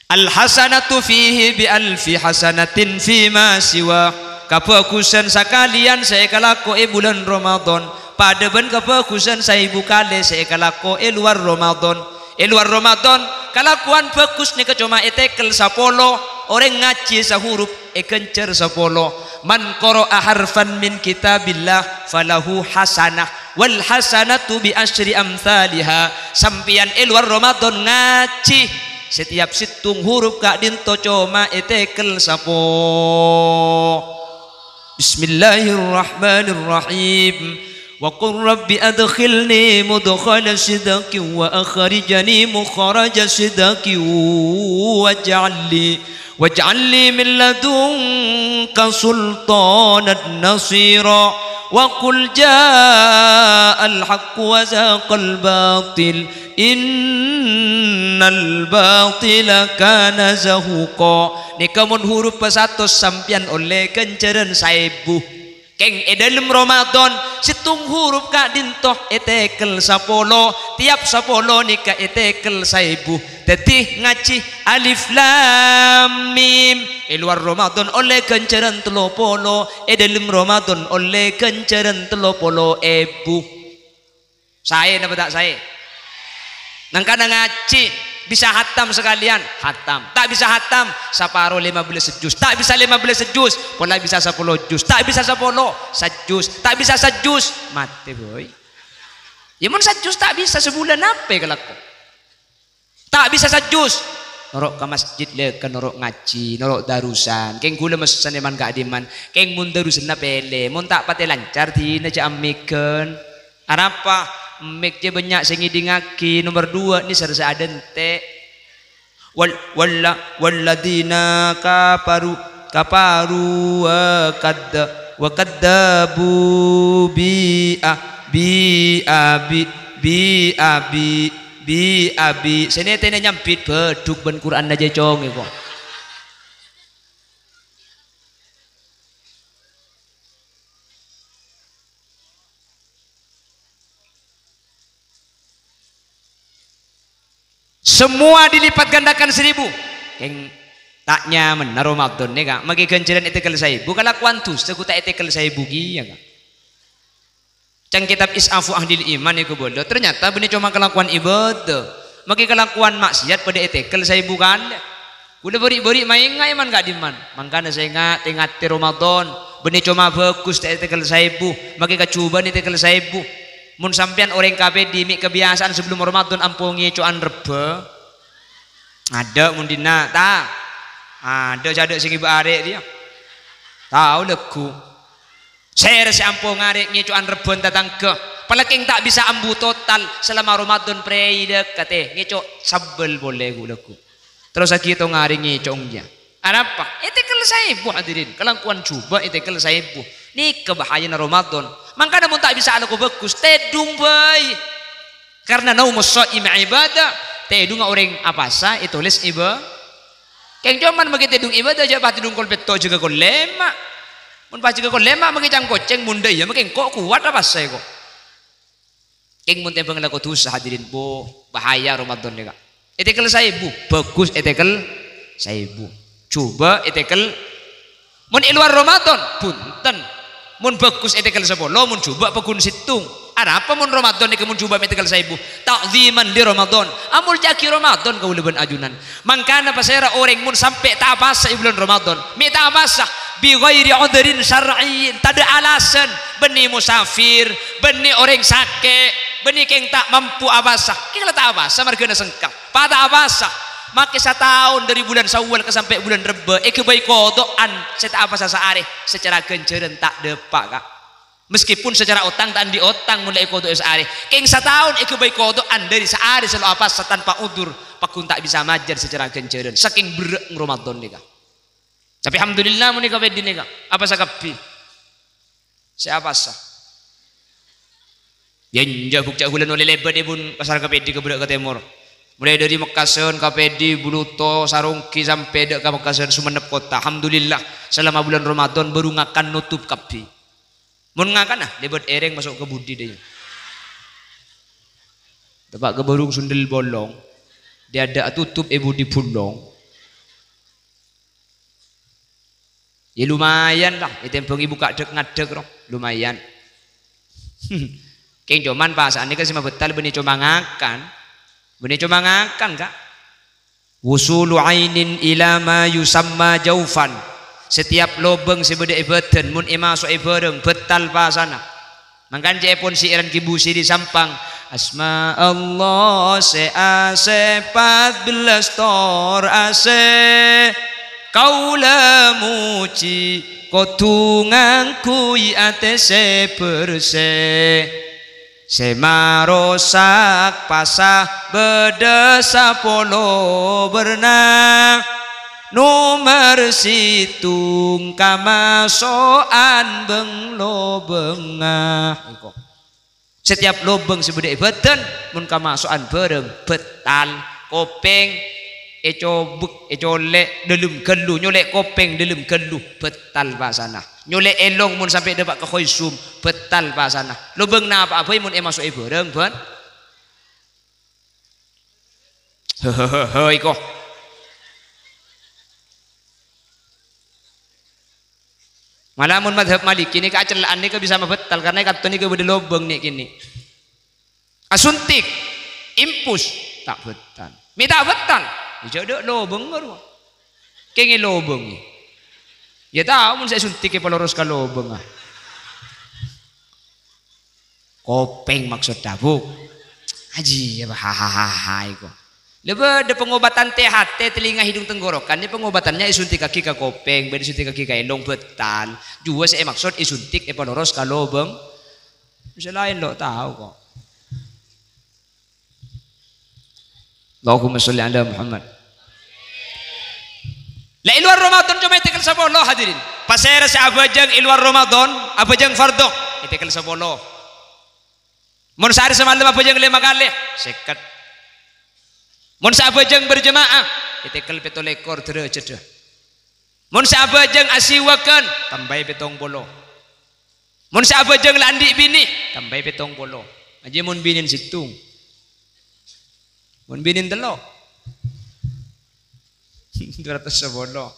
Al-hasanatu fihi bi alfi hasanatin fima siwa. Kabhâghusân sakalèyan sè èkalakoè bulân Ramadan padâ bân kabhâghusân saèbu kalè sè èkalakoè è lowar Ramadan. È lowar Ramadan, kalakowan bhâghus nèka coma ètèkel sapolo, orèng ngajhi sahurup èghânjhâr sapolo. Man qara'a harfan min kitabillah falahu hasanah, wal hasanatu bi asyri amtsaliha. Sampèyan è lowar Ramadan ngajhi, setiap sèttong hurup ka'dinto coma ètèkel sapo-, Bismillahirrahmanirrahim. Wa qul rabbi adkhilni mudkhala sidqin wa akhrijni mukhraja sidqin waj'al li, waj'al li min ladunka sultanan nasira. Wa qul ja'al haqqu wa zahaqal batil, innal batila kana zahuqa. Nèka mon hurup pasatos sampèyan ollè ghânjhârân saèbu. Kèng è dâlem Ramadan, sèttong hurup ka'dinto ètèkel sapolo, tiap sapolo nèka ètèkel saèbu. Dhâddhi ngajhi Alif Lam Mim. È lowar Ramadan ollè ghânjhârân tello polo, è dâlem Ramadan ollè ghânjhârân tello polo èbu. Saè napa ta' saè? Nangkana ngajhi, bisa hatam sakalèyan, hatam. Ta' bisa hatam, saparo lèma bellâs juz. Ta' bisa lèma bellâs juz, pola bisa sapolo juz. Ta' bisa sapolo, sajuz. Ta' bisa sajuz, matè, boy. Ya, mon sajuz ta' bisa sabulân, apa kalako? Ta' bisa sajuz. Noro' ka masjid lè, ka noro' ngajhi, noro' darusan. Kèng ghulâ messen è man ka'dimman. Kèng mon darusanna pèlè, mon ta' patè lancar, dina jhâ' ammèghân. Arapa? Mik jhâ' bânnya' sè ngèdingngaghi, nomer dua nèser sè adhânte'. Wal-, walla-, walladzina kafaru, kafaru wa kadza-, wa kadzabu bi a-, bi a-, bi, bi a-, bi, bi a-, bi. Sè nètènè nyambit bâdhuk bân Qur'anna jhâ' congè, kok. Semua dilipat gandakan seribu. Kèng ta' nyamana Ramadan nèka, makè ghânjhârân ètèkel saèbu, kalakowan dusa ghu ta' ètèkel saèbu kèya, Ka'. Ca'na kitab Is'afu Ahlil Iman nèko bâlâ, ternyata bânnè coma kalakowan ibâdâ. Makè kalakowan ma'siyat padâ ètèkel saèbu kalè. Ghulâ bâri'-bâri' maènga' è man ka'dimman. Mangkana sènga', tè-ngatè Ramadan, Bânnè coma bhâghus ta' ètèkel saèbu, makè kajhubâ'ân ètèkel saèbu. Mon sampèyan orèng kapèdhi mè' kabiyasaan sabellunna Ramadan ampo ngèco'an rebbhâ, adâ' mon dinna', ta'? Adâ' jâ' adâ' sè ngèbâ arè' rèya. Tao lagghu. Sèra sè ampo ngarè' ngèco'an rebbhâ tatangghâ. Palakèng ta' bisa ambu total salama Ramadan prèi dâ' katè ngèco' sabbhâl polè ghu-, lagghu. Terros aghi' to ngarè' ngèco' ongghiyâ. Anapa? Ètèkel saèbu, hadirin. Kalangkowan jhubâ' ètèkel saèbu. Nèka bahayana Ramadan. Mangkana mon ta' bisa alako bhâghus, tèdhung bhâi. Karna naumus shaim ibadah, tèdhungnga orèng apasa ètolès iba-, kèng coma makè tèdhung ibadah, jhâ' pas tèdhung kol pètto' jâgâ kol lèma'. Mon pas jâgâ kol lèma' makè cang-kocèng, mon dâ' iyâ makè engko' kowat apasa èko. Kèng mon tèmbhâng lako dhusa, hadirin, bo, bahaya Ramadan nèka. Ètèkel saèbu, bhâghus ètèkel saèbu. Jhubâ' ètèkel Mon è lowar Ramadan, bhunten. Mon bhâghus ètèkel sapolo, mon jhubâ' paggun sèttong. Arapa mon Ramadan nèka mon jhubâ' mè' ètèkel saèbu? Ta'dhiman li Ramadan. Amoljâ'aghi Ramadan kaulâ bân ajunan. Mangkana pasèra orèng mon sampè' ta' apasa è bulân Ramadan? Mè' ta' apasa bi ghairi udhrin syar'iyyin, tadâ' alasan. Bânnè musafir, bânnè orèng sakè', bânnè kèng ta' mampu apasa. Kèng la ta' apasa marghâna sengka. Pas ta' apasa, makè sataon dâri bulân Syawal ka sampè' bulân Rebbâ èghâbây koto'an sè ta' apasa saarè sacara ghânjhârân ta' dâpa', Ka'. Meskipun sacara otang ta' andi' otang mon la èkoto'è saarè, kèng sataon èghâbây koto'an dâri saarè sè lo' apasa tanpa udzur, paggun ta' bisa majâr sacara ghânjhârân, sakèng berrâ' Ramadan nèka. Tapè alhamdulillah mon è kapèdhi nèka, apasa kabbhi. Sè apasa. Yâ, enjâ' bukca' bulân ollè lèbât è bun pasar kapèdhi ka berrâ' ka tèmor. Mulai dâri Mekkasân, Kapèdhi, Buluto, Saronggi, sampè' dâ' ka Mekkasân, Sumenep Kotta. Alhamdulillah, salama bulân Ramadan bâru ngakan notop kabbhi. Mon ngakan, ah, lèbât èrèng maso' ka budi dâ' iyâ. Teppa' ka bârung sundel bolong, dâ' adâ' atotop è budi bulong. Yâ, lumayan la, ètèmbhâng èbukka' dhâk-ngaddhâk, ro. Lumayan. Kèng coma pasa'an nèka sè mabhâtal bânnè coma ngakan. Bânnè coma ngakan, Ka'. Wusulu ainin ila ma yusamma jaufan. Setiap lobâng sè bâdâ è bâdân, mon èmaso'è bhârâng, bhâtal pasana. Mangkana ca'èpon syi'ran Ki Busiri Sampang, "Asma Allah sè asèpat bellâs tor asè, kaulâ mojhi kodhu ngangghuy atè sè bersè. Sè marosak pasa bâdâ sapolo bârna, nomer sèttong kamaso'an bâng-lobângnga." Engko'. Setiap lobâng sè bâdâ è bâdân, mon kamaso'an bhârâng, bhâtal. Kopèng ècobek, ècolè' dâlem ghâllu, nyolè' kopèng dâlem ghâllu, bhâtal pasana. Nyolè' èlong mon sampè' dâpa' ka khoisum, bhâtal pasana. Lobâng napa'a bhâi mon èmaso'è bhârâng, bân. He, he, he, he, iko. Mala mon madhab Maliki nèka acella'an nèka bisa mabhâtal, karna è ka'dinto nèka bâdâ lobâng nè'-kènè'. Asuntik, impus, ta' bhâtal. Mè' ta' bhâtal, jhâ' dâ' lobâng rowa. Kèngèng lobâng. Yâ tao mon sè asuntik èpaloros ka lobâng, ah. Kopèng maksodda, Bu'. Ajiyâ, hahaha, iko. La bâdâ pengobatan T H T, telinga, hidung, tenggorokan. Ini pengobatannya èsuntikkaghi ka kopèng, bân èsuntikkaghi ka èlong, bhâtal. Juwâ sè èmaksod èsuntik, èpaloros ka lobâng. Sè laèn lo' tao, kok. Allahumma sholli ala Muhammad. La, è lowar Ramadan coma ètèkel sapolo, hadirin. Pasèra sè abhâjâng è lowar Ramadan, abhâjâng fardhu, ètèkel sapolo. Mon saarè samalem abhâjâng lèma kalè, sèket. Mon sè abhâjâng berjemaah, ètèkel pètto lèkor dârâjâddhâ. Mon sè abhâjâng asiwakan, tambâi pèttong polo. Mon sè abhâjâng la andi' binè, tambâi pèttong polo. Ajiyâ mon binèn sèttong. Mon binèn tello'. Dua ratus sapolo.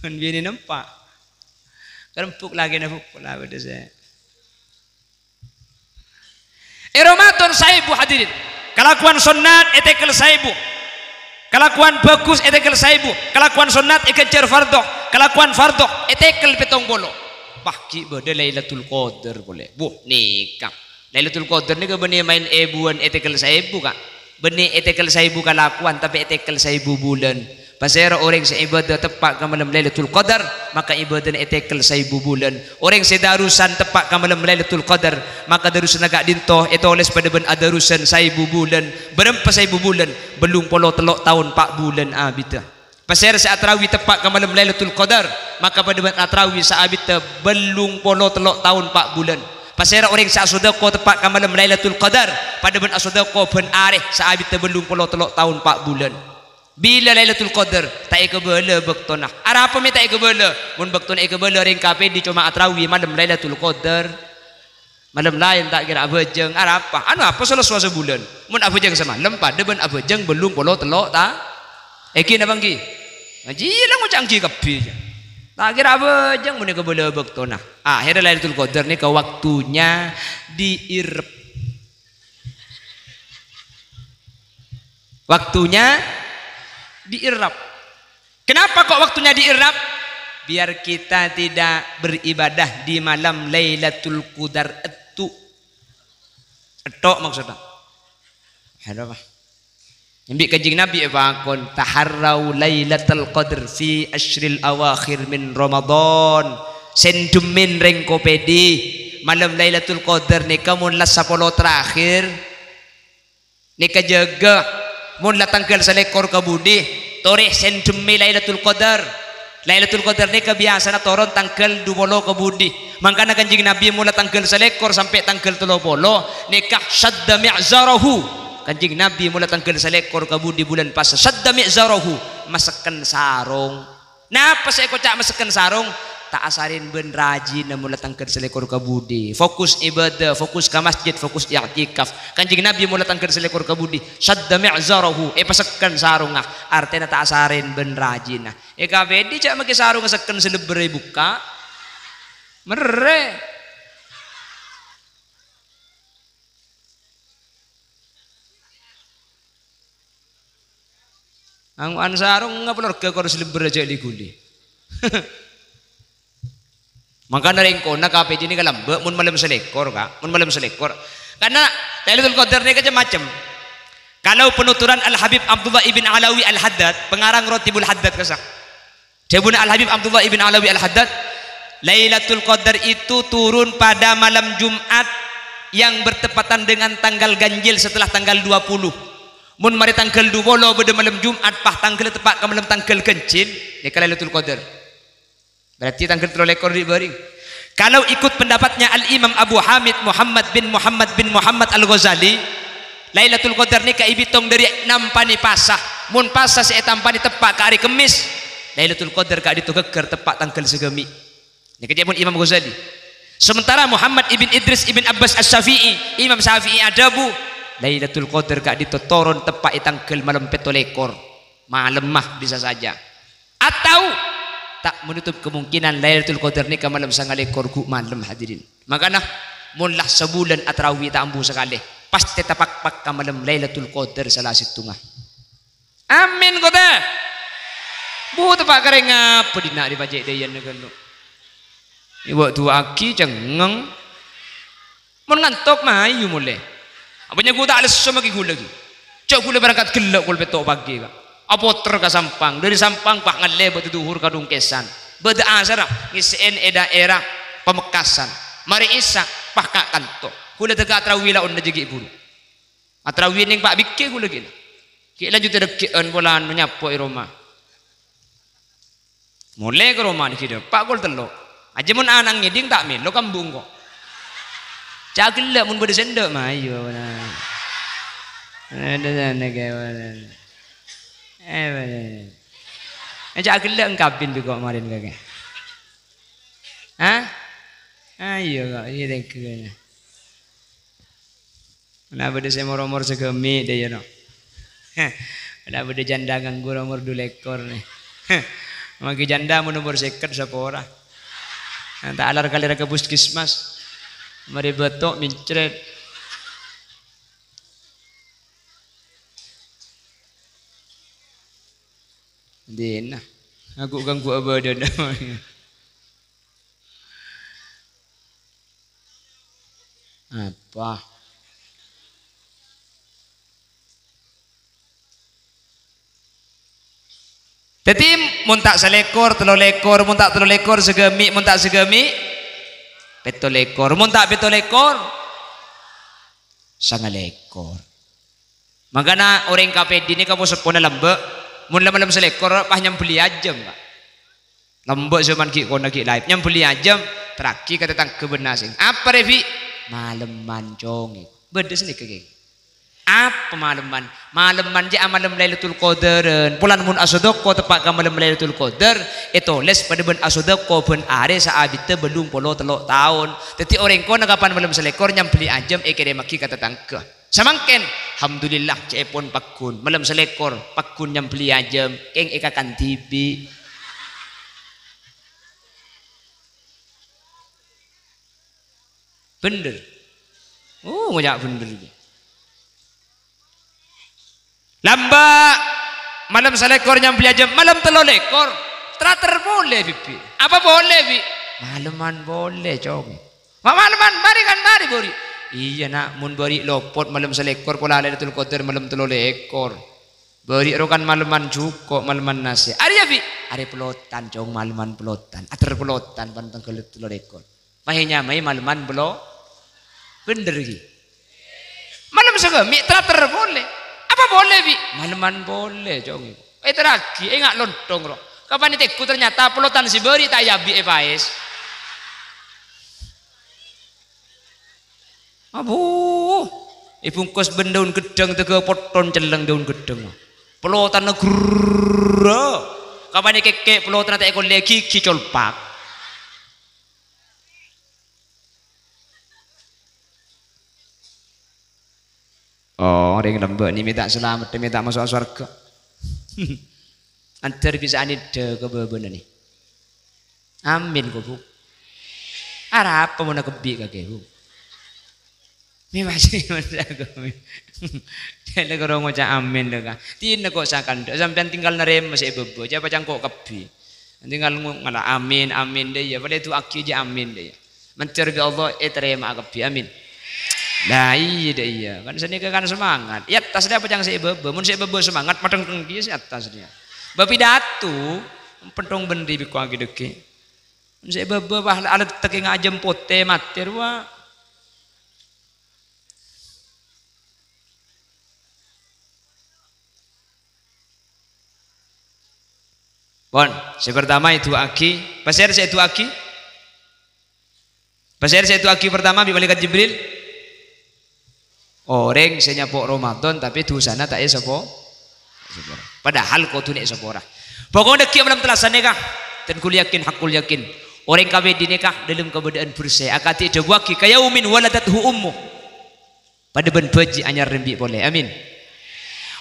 Mon binèn empa'. Kerempuk lakèna, Bu', la bâdâ sè. È Ramadan saèbu, hadirin. Kalakowan sonnat ètèkel saèbu. Kalakowan bhâghus ètèkel saèbu. Kalakowan sonnat èghânjhâr fardhu. Kalakowan fardhu ètèkel pèttong polo. Pas ghi' bâdâ Lailatul Qadar polè. Wuh, nèka. Lailatul Qadar nèka bânnè maèn èbuwân ètèkel saèbu, Ka'. Bânnè ètèkel saèbu kalakowan, tapè ètèkel saèbu bulân. Pasèra orèng sè ibadah teppa' ka malem Lailatul Qadar, maka ibadahna ètèkel saèbu bulân. Orèng sè darusan teppa' ka malem Lailatul Qadar, maka darusanna ka'dinto ètolès padâ bân adarusan saèbu bulân. Bârâmpa saèbu bulân? Bâllung polo tello' taon pa' bulân abiddhâ. Pasèra sè atarawi teppa' ka malem Lailatul Qadar, maka padâ bân atarawi saabiddhâ bâllung polo tello' taon pa' bulân. Pasèra orèng sè asodâko teppa' ka malem Lailatul Qadar, padâ bân asodâko bân arè saabiddhâ bâllung polo tello' taon pa' bulân. Bilâ Lailatul Qadar? Ta' èkabâlâ bâktona. Arapa mè' ta' èkabâlâ? Mon bâktona èkabâlâ, rèng kapèdhi coma atarawi malem Lailatul Qadar. Malem laèn ta' kèra abhâjâng, arapa? Anu apa sala sowa sabulân? Mon abhâjâng samalem padâ bân abhâjâng bâllung polo tello' ta-, èngghi napa èngghi? Jiyâ la ngoca' èngghi kabbhi. Ta' kèra abhâjâng mon èkabâlâ bâktona. Akhèrra Lailatul Qadar nèka waktunya diirep. Waktunya diirep. Kenapa kok waktunya diirep? Biar kita tidak beribadah di malam Lailatul Qadar ètto. Ètto maksudnya. Ada apa? Embi' Kanjeng Nabi èpakon, "Taharrau Lailatul Qadr fi asyril awakhir min Ramadan." Sèndemmèn rèng kapèdhi, malem Lailatul Qadar nèka mon la sapolo terakhir, nèka jâgâ, mon la tangghâl salèkor ka budi, torè sèndemmè Lailatul Qadar. Lailatul Qadar nèka biyasana toron tangghâl dupolo ka budi. Mangkana Kanjeng Nabi mon la tangghâl salèkor sampè' tangghâl tello polo, nèka syadda mi'zarahu. Kanjeng Nabi mon la tangghâl salèkor ka budi bulân Pasa, syadda mi'zarahu, masekken sarong. Napa sè èkoca' masekken sarong? Ta' asarèn bân rajina mon la tangghâl salèkor ka budi. Fokus ibadah, fokus ka masjid, fokus i'tikaf. Kanjeng Nabi mon la tangghâl salèkor ka budi, syadda mi'zarahu, èpasekken sarongnga. Artèna ta' asarèn bân rajina. È kapèdhi jâ' makè sarongnga sekken sè lebbhâr èbukka'. Merrè. Ango'an sarong ngapa lorga kor selebbher aja li-ghuli. Mangkana rèng kona kapèdhi nèka lambâ' mon malem salèkor, Ka'. Mon malem salèkor. Karena Lailatul Qadar nèka cem-macem. Kalau penuturan Al-Habib Abdullah ibn Alawi Al-Haddad, pengarang Rotibul Haddad kasa. Dhâbuna Al-Habib Abdullah ibn Alawi Al-Haddad, Lailatul Qadar itu turun pada malam Jumat yang bertepatan dengan tanggal ganjil setelah tanggal dua puluh. Mon marè tanggal dua puluh bâdâ malem Jumat, pas tangghâl teppa' ka malem tangghâl ganjil, nèka Lailatul Qadar. Berarti tangghâl tello lèkor dhi' bâreng. Kalau ikut pendapatnya Al-Imam Abu Hamid Muhammad bin Muhammad bin Muhammad Al-Ghazali, Lailatul Qadar nèka èbitong dâri nampanè pasa. Mon pasa sè ètampanè teppa' ka arè Kemmis, Lailatul Qadar ka'dinto ghâgghâr teppa' tangghâl sagâmè'. Nèka ca'èpon Imam Ghazali. Sementara Muhammad ibn Idris ibn Abbas Asy-Syafi'i, Imam Syafi'i adhâbu, Lailatul Qadar ka'dinto toron teppa' è tangghâl malem pètto lèkor. Malemma bisa saja. Atau ta' menutup kemungkinan Lailatul Qadar nèka malem sanga lèkor ghu' malem, hadirin. Mangkana, mon la sabulân atarawi ta' ambu sakalè, pastè tapakpak ka malem Lailatul Qadar sala sèttonga. Amin, kota. Bu, teppa' karè ngapa dinna' rè pajhât dâjâna ghâllu. Èwa' duwâ'aghi cengngeng. Mon ngantok, mayu molè. Apa nyaku ta' lesso maghi ghulâ ghi. Jhâ' ghulâ berangkat ghellâ' kol pètto' pagi, Ka'. Apoter ka Sampang, dâri Sampang pas ngallè bâdâ dhuhur ka Dungkèsan. Bâdâ asarra ngèssè'è è dhaèra Pamekasan. Marè Isya pas ka kanto. Ghulâ dâgghâ' atarawi laonna jâ' ghi' buru. Atarawi nèng pa' bhikkè ghulâ ghi. Ghi' lanjut règghi'ân polana nyapo è roma. Molè ka roma nèka dâpa' kol tello'. Ajâ mon ana' ngèdhing ta' mèlo ka embu' engko'. Ca' ghellâ' mon bâdâ sèndhâ', mayu. Ada sana kawan. Eh, ca' ghellâ' engkabin bi' ko' marèn kakè. Hah? Ayo ko', iyâ tèngghu. Ana bâdâ sè mor-omor sagâmè' dâ' iyâ, no. Ana bâdâ janda nganggur omor du lèkor, nè. Maghi janda mon omor sèket sapora. Ta' alar kalèra ka puskesmas. Marè bâto' mèncrèt. Dina. Aku ganggu abâdâna. Wah. Dhâddhi, mon ta' salèkor, tello lèkor, mon ta' tello lèkor, sagâmè', mon ta' sagâmè', pètto lèkor, mon ta' pètto lèkor, sanga lèkor. Mangkana orèng kapèdhi nèka po-seppona lambâ', mon la malem salèkor, pas nyambelli ajâm, Pak. Lambâ' jhâman ghi' kona ghi' laèp. Nyambelli ajâm, terraghi ka tatangghâ bân asèng. "Apa rè, Bi'?" "Malemman, Cong." Bâdâ sanèka, Kèng. "Apa malemman?" "Malemman jâ' amalem Lailatul Qadaran. Polana mon asodako teppa' ka malem Lailatul Qadar, ètolès padâ bân asodako bân arè saabiddhâ bâllung polo tello' taon." Dhâddhi orèng kona kapan malem salèkor nyambelli ajâm èkèrèmmaghi ka tatangghâ. Samangkèn, alhamdulillah, ca'èpon pagghun. Malem salèkor, pagghun nyambelli ajâm, kèng èkakan dhibi'. Bhender. Oh, ngoca' bhender. Lambâ', malem salèkor nyambelli ajâm, malem tello lèkor. Trater polè, Bibi'. "Apa polè, Bi'?" "Malemman polè, Cong." "Ma-, malemman, marè kan marè, Bâri'." "Iyâ, Na', mon Bâri' lopot malem salèkor, pola Lailatul Qadar malem tello lèkor. Bâri' ro kan malemman jhuko', malemman nasè'." "Arèya, Bi'?" "Arè pelotan, Cong, malemman pelotan. Ater pelotan, pan tangghâl tello lèkor. Maè-nyamaè malemman pelo-," bhender, ghi. Malem sagâmè' trater polè. "Apa polè, Bi'?" "Malemman polè, Cong." Èterraghi, enga' lontong, ro. Kapan ètegghu, ternyata pelotan sè Bâri' ta' èabi' èpaès. Abu, èbungkus bân dâun ghâddhâng, tèghâ potton celleng dâun ghâddhâng. Pelotanna grrrrâ. Kapan èkèkkè' pelotanna ta' èkollè ghighi colpak. Oh, orèng lambâ' nè mènta salamet, mènta maso' sowarghâ. Antar bisa anèddhâ ka bâbâna nè. Amin, ko, Bu. Arapa mon akebbi' kakè, Bu? Mè' masè, masè aku. Jhâ' la karo ngoca' amin, lho, Ka'. Dina ko' sakandhâ', sampèyan tinggal narèma sè è bâbâ, jhâ' pacangko' kabbhi. Tinggal ngo-, ngala' amin, amin, dâ' iyâ. Padâ èdu'aaghi jhâ' amin, dâ' iyâ. Mandhâr bi' Allah ètarèma'a kabbhi. Amin. La iyâ, dâ' iyâ. Kan sanèka kan semangat. È attas dâ' pacang sè è bâbâ. Mon sè è bâbâ semangat, mateng-teng kèya sè attas dâ' iyâ. Bâpidato, penthong bhendri bikko'aghi dhâggi'. Mon sè è bâbâ, wah, alettek è ngajâm potè, matè rowa. Pon, sè pertama èdu'aaghi. Pasèra sè èdu'aaghi? Pasèra sè èdu'aaghi pertama bi' Malaikat Jibril? Orèng sè nyapo' Ramadan tapè dusana ta' èsapo-, èsapora. Padahal kodhuna èsapora. Pokokna dhâggi' malem tellasan nèka, dan kul yakin, hakul yakin. Orèng kawè dhinèka dâlem kabâdâ'ân bersè, akadhi èdhâbuwaghi, "Kayaumin waladathu ummu." Padâ bân bhâji' anyar rembi' polè. Amin.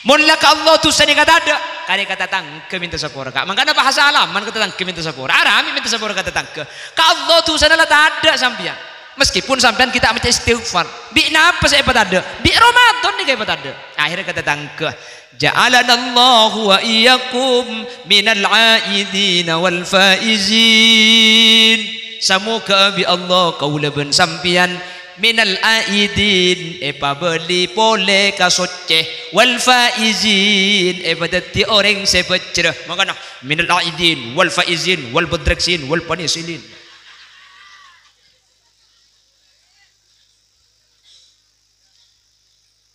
Mon la ka Allah dusana ka tadâ', karè ka tatangghâ mènta sapora, Ka'. Mangkana pas asalaman ka tatangghâ mènta sapora. Aramè mènta sapora ka tatangghâ. Ka Allah dusana la tadâ' sampèyan. Meskipun sampèyan ghi' ta' maca istighfar. Bi' napa sè èpatadâ'? Bi' Ramadan nèka èpatadâ'. Akhèrra ka tatangghâ. Ja'alanallahu wa iyyakum minal aidina wal faizin. Samoghâ bi' Allah kaulâ bân sampèyan minal aidin, èpabâli polè ka soccè, wal faizin, èpadhâddhi orèng sè bhâjjhrâ. Mangkana, minal aidin, wal faizin, wal mudraksin, wal panisilin.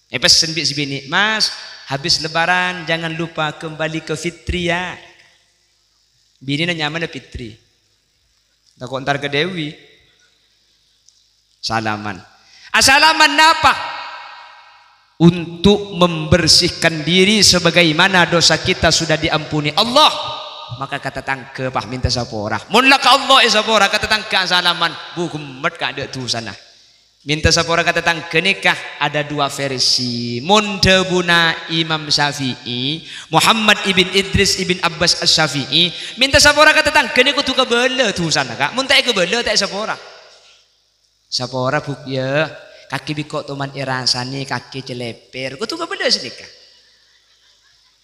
Èpèssèn bi' sè binè', "Mas, habis Lebaran jangan lupa kembali ke Fitri ya." Binèna nyamana Fitri. Tako' entar ka Dewi. Salaman. Asalaman napa? Untuk membersihkan diri sebagaimana dosa kita sudah diampuni Allah. Maka ka tatangghâ pas mènta sapora. Mon la ka Allah èsapora, ka tatangghâ asalaman, bu ghemmet ka adâ' dusana. Mènta sapora ka tatangghâ nèka ada dua versi. Mon dhâbuna Imam Syafi'i, Muhammad ibn Idris ibn Abbas Asy-Syafi'i, mènta sapora ka tatangghâ nèka kodhu kabâlâ dusana, Ka'. Mon ta' èkabâlâ, ta' èsapora. Sapora, Bu', yâ. Kakè bi' engko' toman èrasanè, kakè cèlèpèr. Kodhu kabâlâ sanèka.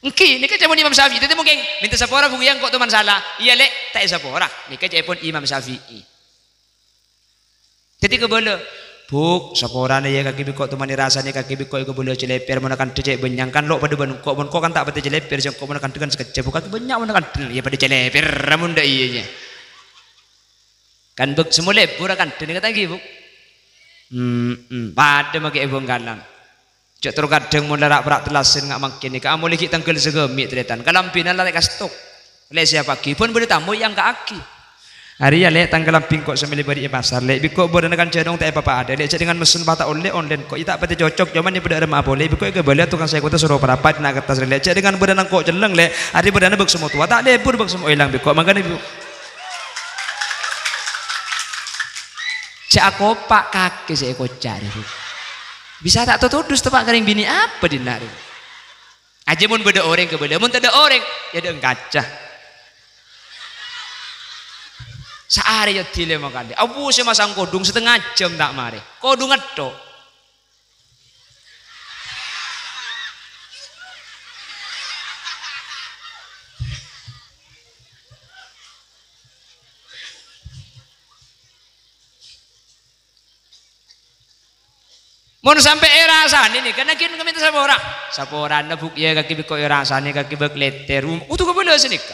Èngghi, nèka ca'èpon Imam Syafi'i. Dhâddhi mungkin, "Mènta sapora, Bu', yâ, engko' toman sala." "Iyâ, Lè'," ta' èsapora. Nèka ca'èpon Imam Syafi'i. Dhâddhi kabâlâ, "Bu', saporana, yâ, kakè bi' engko' toman èrasanè, kakè bi' engko' èkabâlâ cèlèpèr, mon akantha cè' bânnya'an, kan lo' padâ bân engko', mon engko' kan ta' patè cèlèpèr, sè engko' mon akantha kan sakejjhâ', Bu', kakè bânnya' mon akantha, yâ, padâ cèlèpèr, mon dâ' iyâ, yâ." Kan bâk semmo lebur akantha nèka ta' èngghi, Bu'? Hmm, hmm, padâ makè è Bhângkalan. Jhâ' terro kadhâng mon la ra'-para' tellasan nga' mangkèn nèka, amolè ghi' tangghâl sagâmè', tarètan. Kalambhina la ta' èkastok. Lè' sèyapaaghi, bân bâdâ tamoy èangka'aghi. "Arèya, Lè', tang kalambhi engko' sè mellè bâri' è pasar, Lè'. Bi' engko' bârâna kan jhânong ta' èpapa adâ', Lè'. Jhâ' dhângan messen pata ollè online ko'. Iyâ ta' patè cocok, coma nèka bâdâ rèmma apolè. Bi' engko' èkabâlâ tokang sè è kottha soro parapat, na' kertas, Lè'. Jhâ' dhângan bârâna engko' celleng, Lè'. Arè bârâna bâk semmo towa, ta' lebur bâk semmo èlang, bi' engko' mangkana, Bu'." Jhâ' akopa' kakè sè èkoca' rè, Bu'. Bisa ta' totodus teppa' ka rèng binè' apa dinna' rè? Ajâ mon bâdâ orèng kabâlâ, mon tadâ' orèng, yâ dâ' engkaca. Saarè yâ dilè makalè. Abu sè masang kodhung satengnga jhâm ta' marè. Kodhung ngetto'. Mon sampè' èrasanè nèka, naghin mènta sapora. Saporana, Bu', yâ, kakè bi' engko' èrasanè, kakè bâk lètèr. Um, kodhu kabâlâ sanèka.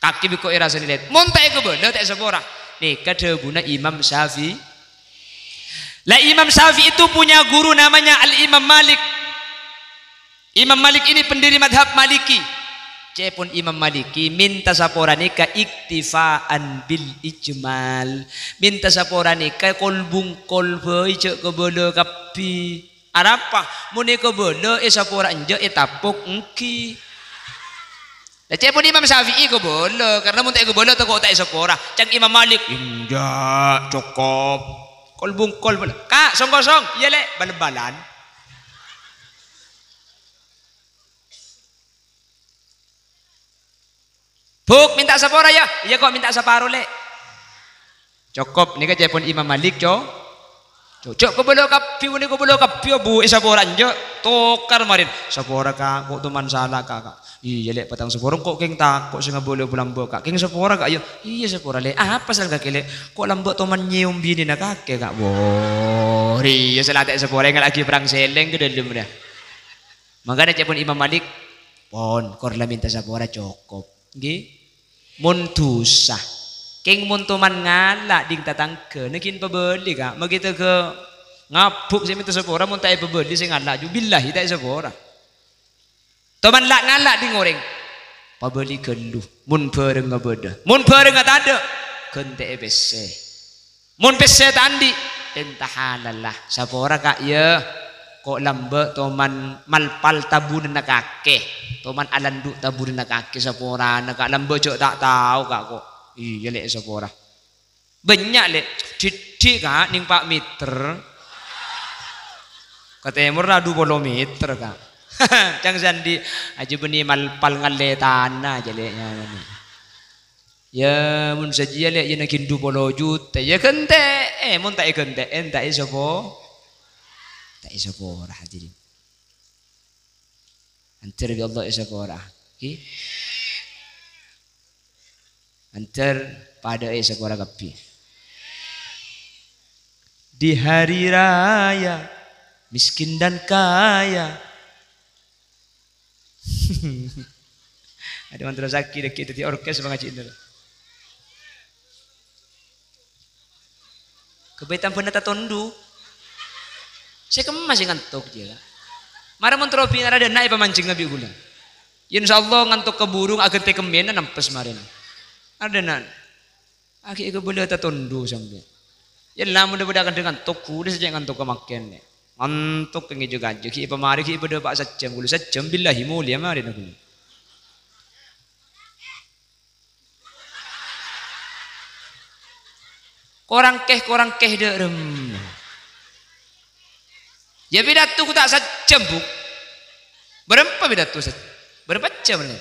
Kakè bi' engko' èrasanè lèt-, mon ta' èkabâlâ, ta' èsapora. Nèka dhâbuna Imam Syafi'i. Lah, Imam Syafi'i itu punya guru namanya Al-Imam Malik. Imam Malik ini pendiri madhab Maliki. Ca'èpon Imam Maliki, mènta sapora nèka iktifaan bil ijmal. Mènta sapora nèka kol-bungkol bhâi, jhâ' kabâlâ kabbhi. Arapa? Mon èkabâlâ, èsapora enjâ', ètapok èngghi. Lah, ca'èpon Imam Syafi'i kabâlâ, karna mon ta' èkabâlâ tako' ta' èsapora. Ca'èpon Imam Malik, "Enjâ', cokop." Kol-bungkol bhâi. "Ka', song kosong." "Iyâ, Lè'." Bal-bâlân. "Bu', mènta sapora, yâ?" "Iyâ, ko', mènta saparo, Lè'." Cokop, nèka ca'èpon Imam Malik, co-, co-, jhâ' kabâlâ kabbhi, mon èkabâlâ kabbhi, Bu', èsapora enjâ', tokar marèn. "Sapora, Ka', ko' toman sala, Ka', Ka'." "Iyâ, Lè', patang sapora, ko' kèng tako' sè ngabâlâ bu lambâ', Ka'. Kèng sapora, Ka', yâ?" "Iyâ, sapora, Lè'." "Apa sala kakè, Lè'?" "Ko' lambâ' toman nyèyom binèna kakè, Ka'." "Wah, iyâ, sala ta' èsapora, èngalla'aghi perrang sèlèng ka dâlem, rèya." Mangkana ca'èpon Imam Malik, "Pon, kor la mènta sapora cokop." Ngghi. Mon dhusa, kèng mon toman ngala' dhing tatangghâ, naghin pabâli, Ka'. Maghi tèghâ ngabuk sè mènta sapora, mon ta' èpabâli sè ngala' ju, billahi ta' èsapora. Toman la-ngala' dhing orèng, pabâli ghâllu, mon bhârângnga bâdâ. Mon bhârângnga tadâ', ghântè'è pèssè. Mon pèssè ta' andi', pènta halalla. Sapora, Ka', yâ. Ko' lambâ' toman malpal tabunanna kakè. Toman alandu' tabunanna kakè saporana, Ka'. Lambâ' jhâ' ta' tao, Ka', ko'. Iyâ, Lè', sapora. Bânnya', Lè'. Dhiddhi', Ka', nèng pa' mèter. Ka tèmorra du polo mèter, Ka'. Ca'na sè andi', ajâ bânnè malpal ngallè tana, jâ, Lè', nyamana. Yâ, mon sajiyâ, Lè', yâ naghin du polo juta. Yâ ghântè'è, mon ta' èghântè'è, ta' èsapo-, ta' èsapora, hadirin. Antar bi' Allah èsapora. Ghi? Antar padâ èsapora kabbhi. Di hari raya, miskin dan kaya. Adhu, mantra sakit, dâgghi' dhâddhi orkes pangajhi'na. Ghâbây tambhâna tatondu. Sè kemma sè ngantok, jâ. Mara mon terro binè' ra dâna' èpamanjhengnga bi' ghulâ. Yâ, insyaallah ngantok ka burung aghântè kemmèna nempes marèna. Ra dâna'. Aghi' èkabâlâ tatondu sampèyan. Yâ, lamon bâdâ kadhâng ngantok, ghulâ sè cè' ngantok ka mangkèn, nè. Ngantok kèng èjâ-kajâ, ghi' èpamarè, ghi' bâdâ pa' sajjhâm, ghulâ sajjhâm, billahi molèya marèna ghulâ. Korang kèh, korang kèh dâ' remma. Yâ, pidato ghu ta' sajjhâm, Bu. Bârâmpa pidato sa-, bârâmpa jhâm, nè?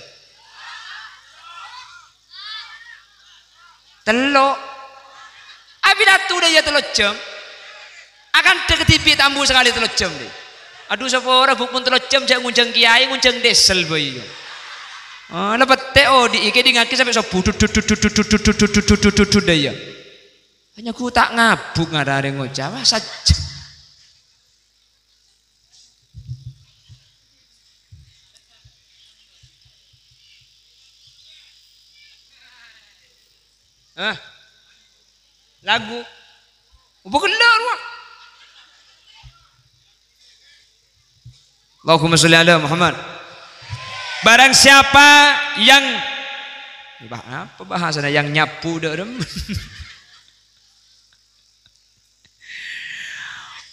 Tello'. Apidato dâ' iyâ tello' jhâm. Akantha kadhibi' ta' ambu sakalè tello' jhâm, dâ'. Adhu, sapora, Bu, mon tello' jhâm jhâ' ngonjhâng kèyaè, ngonjhâng diesel bhâi, yâ. Ah, la pettè' odi'i, kèdingngaghi sampè' sobbhu, dut, dut, dut, dâ' iyâ. Nyaghu ta' ngabuk ngarare ngoca', wah, sajjhâ. Hah? Lagu? Apa gella' rowa? Allahumma sholli ala Muhammad. Barang siapa yang, bah-, apa bahasana, yang nyapu dâ' remma?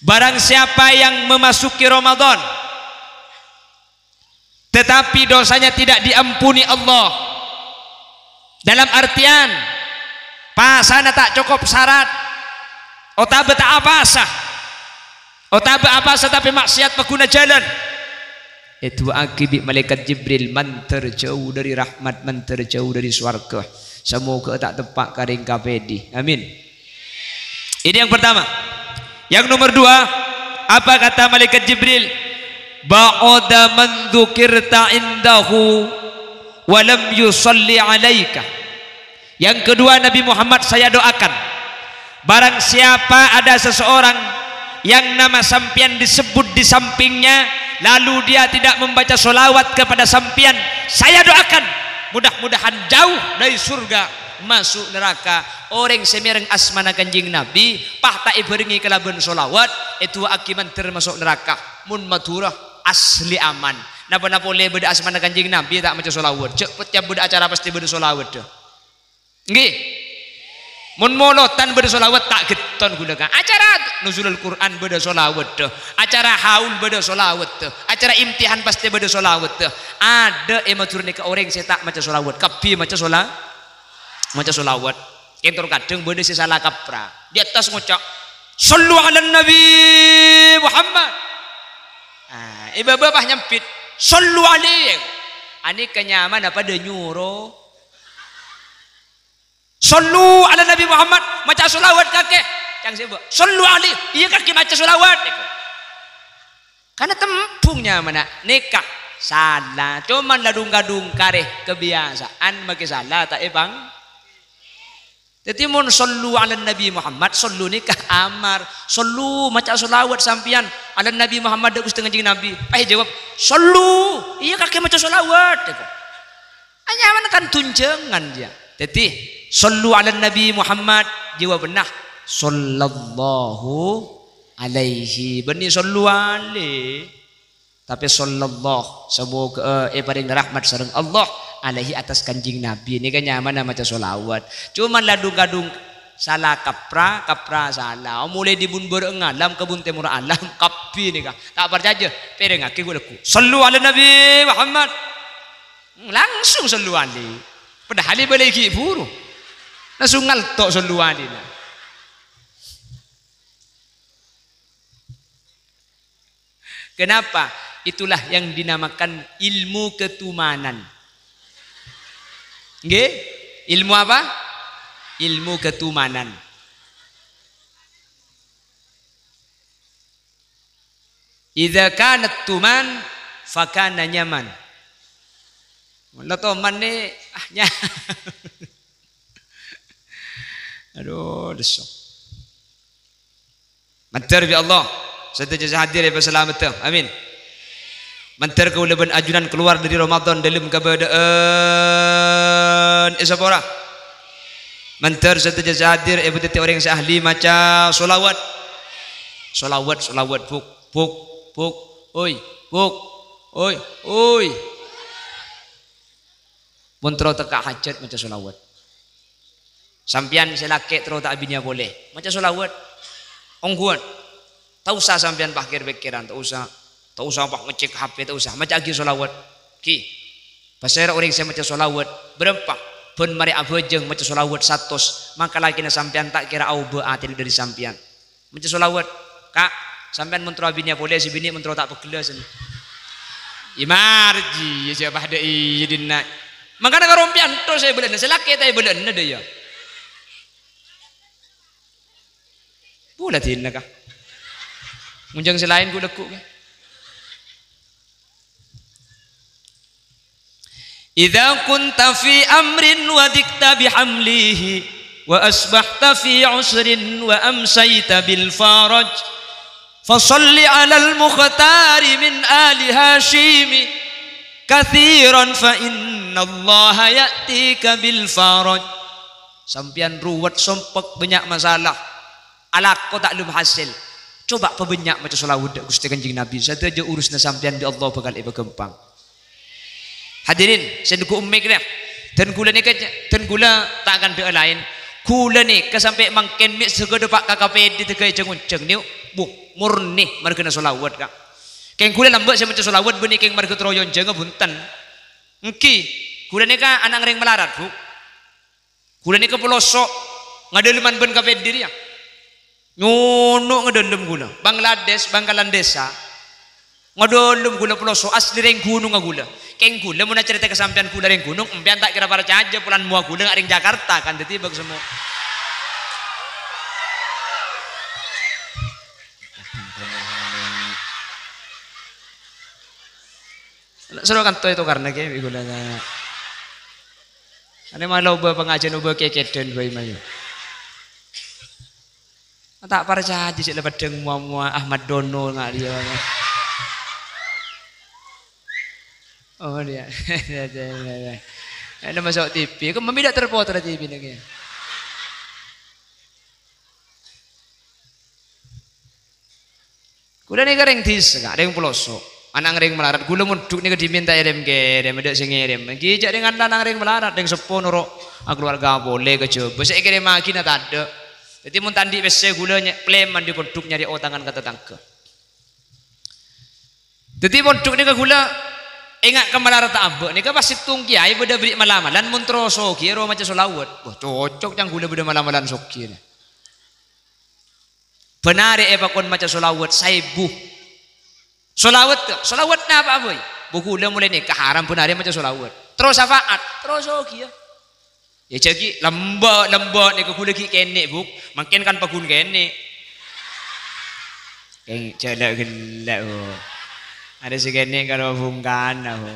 Barang siapa yang memasuki Ramadan tetapi dosanya tidak diampuni Allah, dalam artian pasana ta' cokop sarat, otabâ ta' apasa, otabâ apasa tapè ma'siyat pagghuna jhâlân, èdu'aaghi bi' malaèkat Jibril mandhâr jhâu dâri rahmat, mandhâr jhâu dâri sowarghâ. Samoghâ ta' teppa' ka rèng kapèdhi. Amin. Ini yang pertama. Yang nomor dua, apa kata malaikat Jibril? "Ba'uda man dzukirta indahu wa lam yusalli alaika." Yang kedua, Nabi Muhammad, saya doakan, barang siapa ada seseorang yang nama sampeyan disebut di sampingnya, lalu dia tidak membaca sholawat kepada sampeyan, saya doakan, mudah-mudahan jauh dari surga, masuk neraka. Orèng sè mèreng asmana Kanjeng Nabi, pas ta' èbhârengngè kalabân sholawat, èdu'aaghi mandhâr maso' neraka. Mon Madhurâ asli aman. Napa-napa polè bâdâ asmana Kanjeng Nabi ta' maca sholawat. Jhâ' pon tiap bâdâ acara pastè bâdâ sholawat, dâ. Ngghi. Mon molodhân bâdâ sholawat, ta' ghetton ghulâ, Ka'. Acara Nuzulul Quran bâdâ sholawat, dâ. Acara haul bâdâ sholawat, dâ. Acara imtihan pastè bâdâ sholawat, dâ. Adâ' è Madhurâ nèka orèng sè ta' maca sholawat. Kabbhi maca shola-, maca sholawat. Kèng tor kadhâng bâdâ sè sala kaprah. Di attas ngoca', "Shallu 'alan Nabi Muhammad." Ah, è bâbâ pas nyambit, "Shallu 'alaihi." Anèka nyamana padâ nyoro. "Shallu 'alan Nabi Muhammad," maca sholawat kakè. Cang sè bâ, "Shallu 'alaihi," iyâ kakè maca sholawat. Karena tembhung nyamana, nèka sala. Coma la dhung-kadhung karè kabiyasaan makè sala ta' èpang. Dhâddhi mon "Shallu 'alan Nabi Muhammad," shallu nèka amar. "Shallu," maca sholawat sampèyan, "'alan Nabi Muhammad," dâ' Ghustè Kanjeng Nabi. Pas èjâwâb, "Shallu," iyâ kakè maca sholawat, èko. Anyamana kan tunjângan, yâ. Dhâddhi, "Shallu 'alan Nabi Muhammad," jâwâbânna, "Shallallahu 'alaihi." Bânnè "Shallu 'alaihi." Tapè "Shallallah," samoghâ èparèngana rahmat sareng Allah, "'alaihi," attas Kanjeng Nabi. Nèka nyamana maca sholawat. Coma la dhung-kadhung sala kaprah, kaprah sala. Molaè dâri bun bârâ' ngalam ka bun tèmor alam, kabbhi nèka. Ta' parcajâ, pèrèngaghi ghu-lagghu. "Shallu 'alan Nabi Muhammad." Langsung "Shallu 'alaihi." Padahal èbâlâi ghi' buru. Langsung ngalto' "Shallu 'alaihi." Kenapa? Itulah yang dinamakan ilmu ketumanan. Nggih? Ilmu apa? Ilmu ketumanan. "Idza kanat tuman, fakana nyaman." Mon la toman nè, ah, nya-, aduh, dâssa. Mandhâr bi' Allah, sadhâjâ sè hadir èpasalameddhâ. Amin. Mandhâr kaulâ bân ajunan kalowar dâri Ramadan dâlem kabâdâ'ân èsapora. Mandhâr sadhâjâ sè hadir èpadhâddhi orèng sè ahli maca sholawat. Sholawat, sholawat, buk, buk, buk, oi, buk, oi, oi. Mon terro tekka' hajat maca sholawat. Sampèyan sè lakè' terro ta' abinèya polè, maca sholawat. Ongghuwân. Ta' osa sampèyan pakèr-pèkkèran, ta' osa. Ta' osa pas ngecek H P, ta' osa. Maca'aghi sholawat. Ghi. Pasèra orèng sè maca sholawat bârâmpa, bân marè abhâjâng maca sholawat satos, mangka lakèna sampèyan ta' kèra aobâ atèna dâri sampèyan. Maca sholawat, Ka', sampèyan mon terro abinèya polè, sè binè' mon terro ta' pegghellâ sèn. Yâ marji, yâ siapa ada iya dinna'. Mangkana karompèyan to sè èbâlâna, sè lakè' ta' èbâlâna dâ' iyâ. Bulâ dinna', Ka'. Monjhâng sè laèn ghu-lagghu, Ka'. "Idza kunta fi amrin wa dhiqta bihamlihi, وأصبحت في عسر وأمسيت بالفرج، فصل على المختار من آل هاشم كثيرا فإن الله يأتيك بالفرج. Sampèyan ruwet, sompek, bânnya' masalah, alako ta' lem hasil. Coba pabânnya' maca shalawat dâ' Ghustè Kanjeng Nabi, sadhâjâ urusanna sampèyan bi' Allah bhâkal èpaghâmpang. Hadirin, sè nèko ummè kèya. Dân kaulâ nèka, dân kaulâ ta' kandhâ'â laèn. Kaulâ nèka sampè' mangkèn mè' sakadâ pa' ka K P D tèghâ è jâng-onjâng nèko, bu, murni marghâna shalawat, Ka'. Kèng kaulâ lambâ' sè maca shalawat bânnè kèng marghâ terro èonjhânga, bhunten. Èngghi, kaulâ nèka ana' rèng malarat, Bu. Kaulâ nèka poloso', ngadâlemman bân K P D rèya. Nyono' ngadâlem kaulâ. Bangladesh, Bangkalan Desa. Ngadâlem kaulâ poloso', asli rèng ghunongnga kaulâ. Kèng kaulâ mon acarèta ka sampèyan kaulâ rèng ghunong, empèyan ta' kèra parcajâ, polana mowa kaulâ nga' rèng Jakarta, kan, dhâddhi bâk semmo. Soro kanto ètokarna kèya bi' kaulâ, ta'. Anè mala obâ pangajiân obâ kèkèdhân bhâi mayu. Ta' parcajâ sè la peddhâng mowa-mowa Ahmad Dono nga' rèya. Oh, rèya. Ana maso' T V. Kok mami ta' terpotret T V nèka. Kaulâ nèka rèng dhisa, Ka', rèng poloso'. Ana' rèng malarat, kaulâ mondhuk nèka dhimèn ta' èrèm-kèrèm, tadâ' sè ngèrèm. Èngghi jhâ' rèng ana' rèng malarat, rèng seppo noro' akalowarga polè ka Jhâbâ. Sè èkèrèmmaghina tadâ'. Dhâddhi mon ta' andi' pèssè kaulâ nyè-, palèman dhi mondhuk nyarè otangan ka tatangghâ. Dhâddhi mondhuk nèka kaulâ enga' ka malarat abâ' nèka pas sèttong kèyaè bâdâ aberri' mal-amalan mon terro soghi ro maca shalawat. Wah, cocok can kaulâ bâdâ mal-amalan soghi nè. Bân arè èpakon maca shalawat saèbu. Shalawat, shalawat napa bhâi? Bu, kaulâ molaè nèka haram bân arè maca shalawat. Terro syafaat, terro soghi, ya. Ya, jhâ' ghi' lambâ', lambâ' nèka kaulâ ghi' kènè', Bu. Mangkèn kan pagghun kènè'. Kèng jhâ' ghellâ', Bu. Arè sè kènè' karo bungkana, Bu.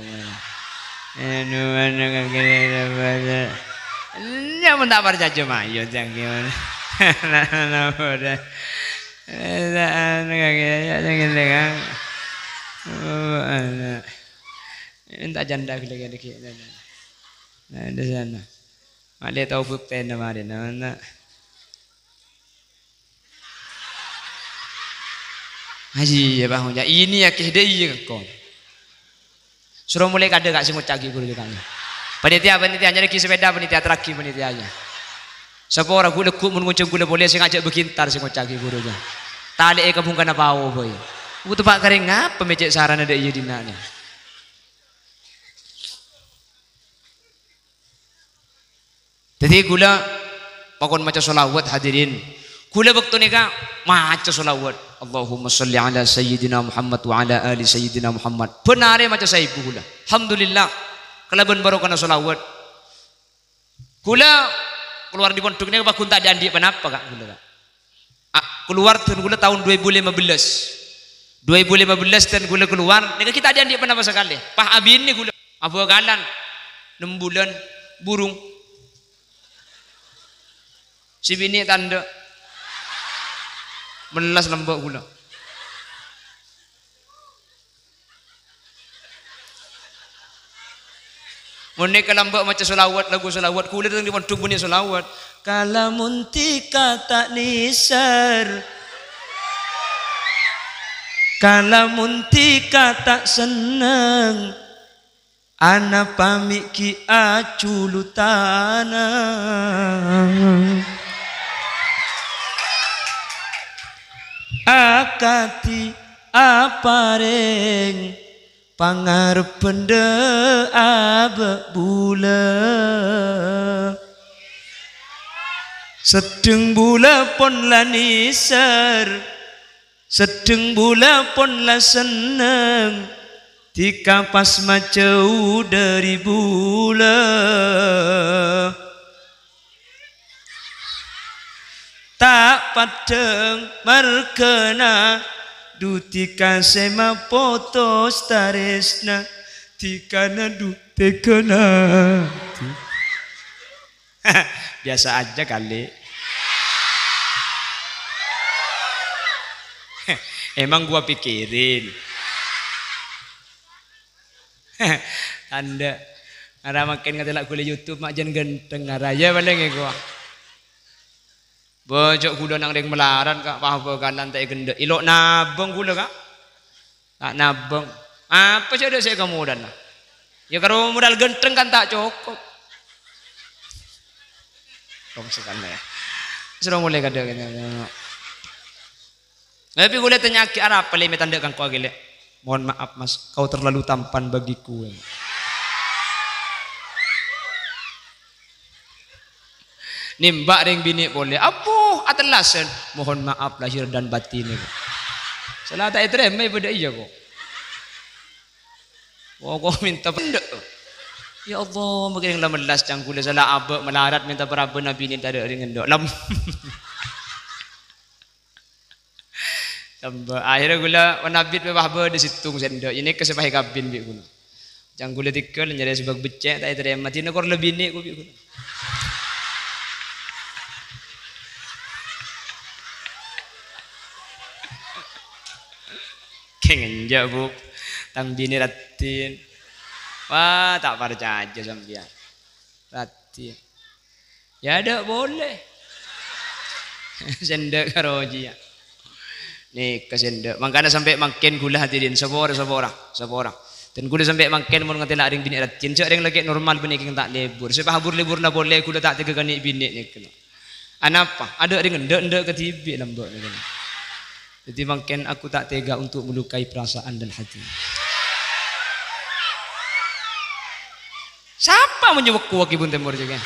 Anu, anu, kènè', nya mon ta' parcajâ, mayu, jhâ' ghi'. Anu, anu, kènè', anu. Oh, anu. Minta janda ghi' lagi, lagi. Nah, di sana. Malè tao buktèna marèna, na. Haji, ya, Bang, ya, ini ya, keh, dâ' iyâ, kok. Soro molaè kadâ', Ka', sè ngoca' ghi' ghuru, Ka', ya. Panitia, panitia, nyarè ghi' sepeda, panitia, teraghi, panitia, ya. Sapora ghu-, lagghu' mon ngonjhâng kaulâ polè, sè ngajhâk bâghi entar, sè ngoca' ghi' ghuru, ya. Talè'è ka bungkana pao, boy. Butuh pa' karè ngapa, mè' cè' sarana dâ' iyâ dinna', nè. Dhâddhi, kaulâ pakon maca shalawat, hadirin. Kaulâ bâkto nèka maca shalawat. Allahumma shalli ala Sayyidina Muhammad wa ala ali Sayyidina Muhammad. Bân arè maca saèbu kaulâ. Alhamdulillah. Kalabân barokana shalawat. Kaulâ kalowar dhi pondhuk nèka pagghun ta' andi' ponapa, Ka', kaulâ, Ka'. A, kalowar dân kaulâ taon dua èbu lèma bellâs. Dua èbu lèma bellâs dân kaulâ kalowar, nèka ghi' ta' andi' ponapa sakalè. Pas abinè kaulâ. Abhâkalan. Nem bulân. Burung. Sè binè' tandhâ'. Mellas lambâ' kaulâ. Mon nèka lambâ' maca shalawat, lagu shalawat, kaulâ dâteng dhi pondhuk bânnè shalawat. Kalamun dhika ta' nèsèr, kalamun dhika ta' senneng, anapa mè' ghi' ajhuludhâna. Akadhi aparèng pangarebbhân dâ' abâ' bulâ. Seddheng bulâ pon la nèsèr, seddheng bulâ pon la senneng, dhika pas majhâu dâri bulâ. Ta' paddhâng marghâna, dhu dhika sè mapotos tarèsna, dhikana dhu tèghâna. Biasa aja kali. Emang gua pikirin. Tandhâ. Ara makin ngatela' ghulâ YouTube, ma' jân ghântheng ara. Ya, palèng èko. Bâjâ ghulâ nang rèng malarat, Ka', pas bhâkalan ta' èghendhâ'. Èlo' nabâng ghulâ, Ka'. Ta' nabâng. Apa sè adâ' sè èkamodhâlâ? Ya, karo modal ghântheng kan ta' cokop. Tong sekali ya. Soro molè kadhâ' kènè. Tapi ghulâ tanya'aghi, "Arapa lè mè' tandhâ' kangko aghi, Lè'?" "Mohon maaf, Mas, kau terlalu tampan bagiku." Nèmbhâk rèng binè' polè, "Abbhu, atellasan." "Mohon maaf lahir dan batin." Sala ta' ètarèma bâdâ iyâ, kok. Pokok mènta pendek. Ya Allah, mungkin la mellas cangkul sala abâ' malarat mènta parabân binè' tadâ' rèng endok. Lem. Lembâ'. Akhirnya ghulâ wanabit mewah bâdâ sèttong sèndhâk. Ini kesepah kabin bi' ghulâ. Cang ghulâ tèghâl nyarè sebâb beccè' ta' ètarèma. Dina kor lebbi ne' ku bi' ghulâ. Kèng enjâ', Bu. Tang binè raddhin. Wah, ta' parcajâ sampèyan. Raddhin. Ya, dâ' polè. Sèndhâk karo jiyâ. Nèka sèndhâk. Mangkana sampè' mangkèn ghulâ hadirin. Sapora, sapora, sapora. Dan ghulâ sampè' mangkèn mon ngatela' rèng binè' raddhin. Jhâ' rèng lakè' normal bânnè kèng ta' lebur. Sè pahur leburna polè ghulâ ta' tèga kanè' binè' nèka. Anapa? Adâ' rèng endâ'-endâ' kadhibi' lambâ' nèka. Dhâddhi mangkèn aku ta' tega untuk melukai perasaan dan hati. Sapa mon nyèwèk kowa Kibun Tèmor jâgâ?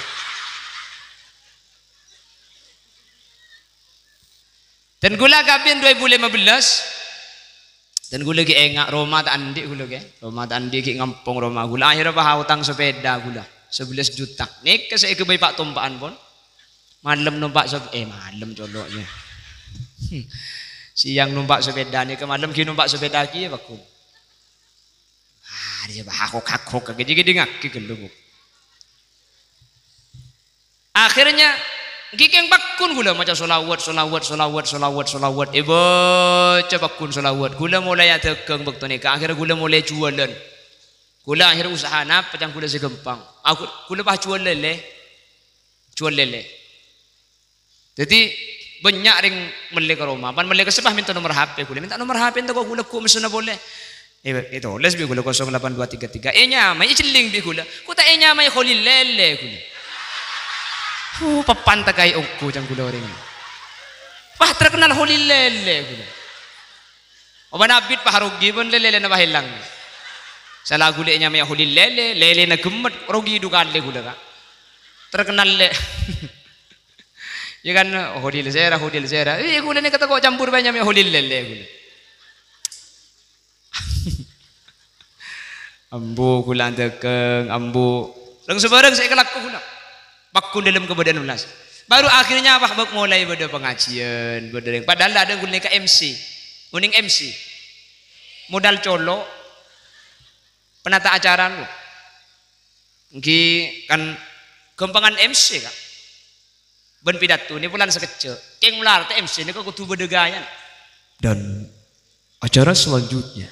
Dan ghulâ kabin dua ribu lima belas, dan ghulâ ghi' enga' roma ta' andi' ghulâ ghi'. Roma ta' andi' ghi' ngampong roma ghulâ. Akhirnya pas aotang sepeda ghulâ, sebelas juta. Nèka sè èghâbây pa'-tompa'an pon. Malem nompa' sep-, eh, malem colo' ya. Siang nompa' sepeda nèka, malem ghi' nompa' sepeda ghi' ya, Pak Gun. Ah, dia bah, hok-hok, hok, ghi-, ghi-, ghi-, ngak-, ghi-, ghellung. Akhirnya, ghi' kèng paggun ghulâ maca sholawat, sholawat, sholawat, sholawat, sholawat. Èbâca paggun sholawat. Ghulâ molaè adhâghâng bâkto nèka. Akhirnya ghulâ molaè juwâlân. Ghulâ akhirnya usaha napa cang ghulâ sè ghâmpang. Aku, ghulâ pas juwâl lèlè. Juwâl lèlè. Dhâddhi, bânnya' rèng mellè ka roma. Pan mellè ka sè pas mènta nomer H P ghulâ. Mènta nomer H P èntar ko' ghulâ ghu' messenna polè. Eh, ètolès bi' ghulâ kosong delapan dua tiga tiga. Ènyamaè, ècelling bi' ghulâ. Ko' ta' ènyamaè Kholil lèlè ghulâ. Huh, papan takaè ongghu cang ghulâ orèng. Wah, terkenal Kholil lèlè ghulâ. Oban abit pas rogi pon lè-, lèlèna pas èlang. Sala ghulâ ènyamaè Kholil lèlè, lèlèna ghemmet, rogi du kalè ghulâ, Ka'. Terkenal lè-, Ya kan, Kholil sèra, Kholil sèra. Iyâ, ghulâ nèka tako' campur bânnya' mè' Kholil lèlè ghulâ. Ambu ghulâ adhâghâng, ambu. Rèng sabârâng sè èkalako ghulâ. Paggun dâlem kabâdâ'ân welas. Baru akhirnya pas bâk molaè bâdâ pangajiân, bâdâ rèng. Padahal adâ' ghulâ nèka M C. Onèng M C. Modal colo'. Penata acara, Bu. Ènggi kan ghâmpangan M C, Ka'. Bân pidato nèko polana sakejjhâ'. Kèng molaè M C nèko kodhu bâdâ ghâjâna. Dan acara selanjutnya,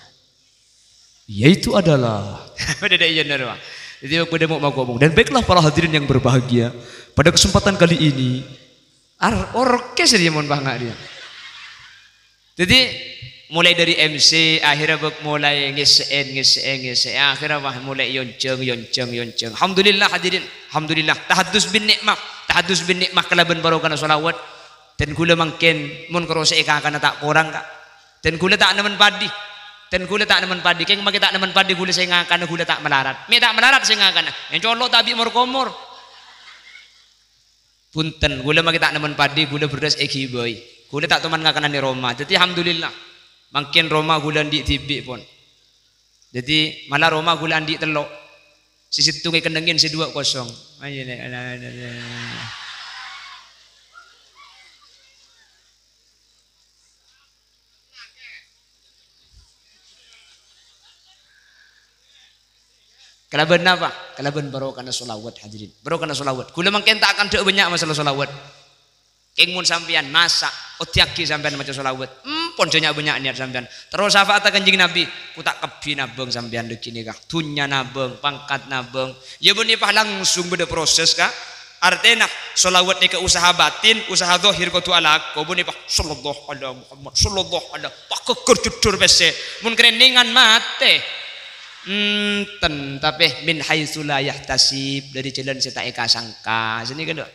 yaitu adalah Bâdâ dâ' iyâ nèro. Dhâddhi bâdâ mo-, mako omong. Dan baiklah para hadirin yang berbahagia, pada kesempatan kali ini, ar-, orkes dia mon bânga' dia. Dhâddhi, molaè dâri M C, akhirnya bâk molaè ngessè'è, ngessè'è, ngessè'è. Akhirnya, wah, molaè èyonjhâng, yonjhâng, yonjhâng. Alhamdulillah, hadirin. Alhamdulillah. Tahaddus bin ni'mah. Tahaddus bin ni'mah kalabân barokana sholawat. Dan ghulâ mangkèn, mon karo sè èkakana ta' korang, Ka'. Dan ghulâ ta' nemmen padi. Dan ghulâ ta' nemmen padi. Kèng makè ta' nemmen padi, ghulâ sè ngakana, ghulâ ta' malarat. Mè' ta' malarat sè ngakana. Èncolo' ta' bi' mor-komor. Bhunten, ghulâ makè ta' nemmen padi, ghulâ bherrâs èghibâi. Ghulâ ta' toman ngakananè roma. Dhâddhi, alhamdulillah. Mangkèn roma ghulâ andi' dhibi' pon. Dhâddhi, mala roma ghulâ andi' tello'. Sè sèttong èkennengngè, sè duwâ' kosong. Ayo, lè-, lè-, lè-, lè-. Kalabân napa? Kalabân barokana shalawat, hadirin. Barokana shalawat. Kaulâ mangkèn ta' akanta bânnya' masalah shalawat. Kèng mon sampèyan masa', oḍi'aghi sampèyan maca shalawat. Empon jhâ' nya'-bânnya' niyat sampèyan. Terros syafa'atta Kanjeng Nabi, "Ku ta' kabbhi nabâng sampèyan dhâggi' nèka. Dhunnya nabâng, pangkat nabâng." Ya bânnè pas langsung bâḍâ proses, Ka'. Artèna, shalawat nèka usaha batin, usaha zahir kodhu alako. Bânnè pas, "Shallallahu ala Muhammad, shallallahu ala," pas ghâgghâr jhudhur pèssè. Mon krènèngan matè. Enten, tapè min haitsu la yahtasib, ḍâri jhâlân sè ta' èka-sangka. Sènè kènè'.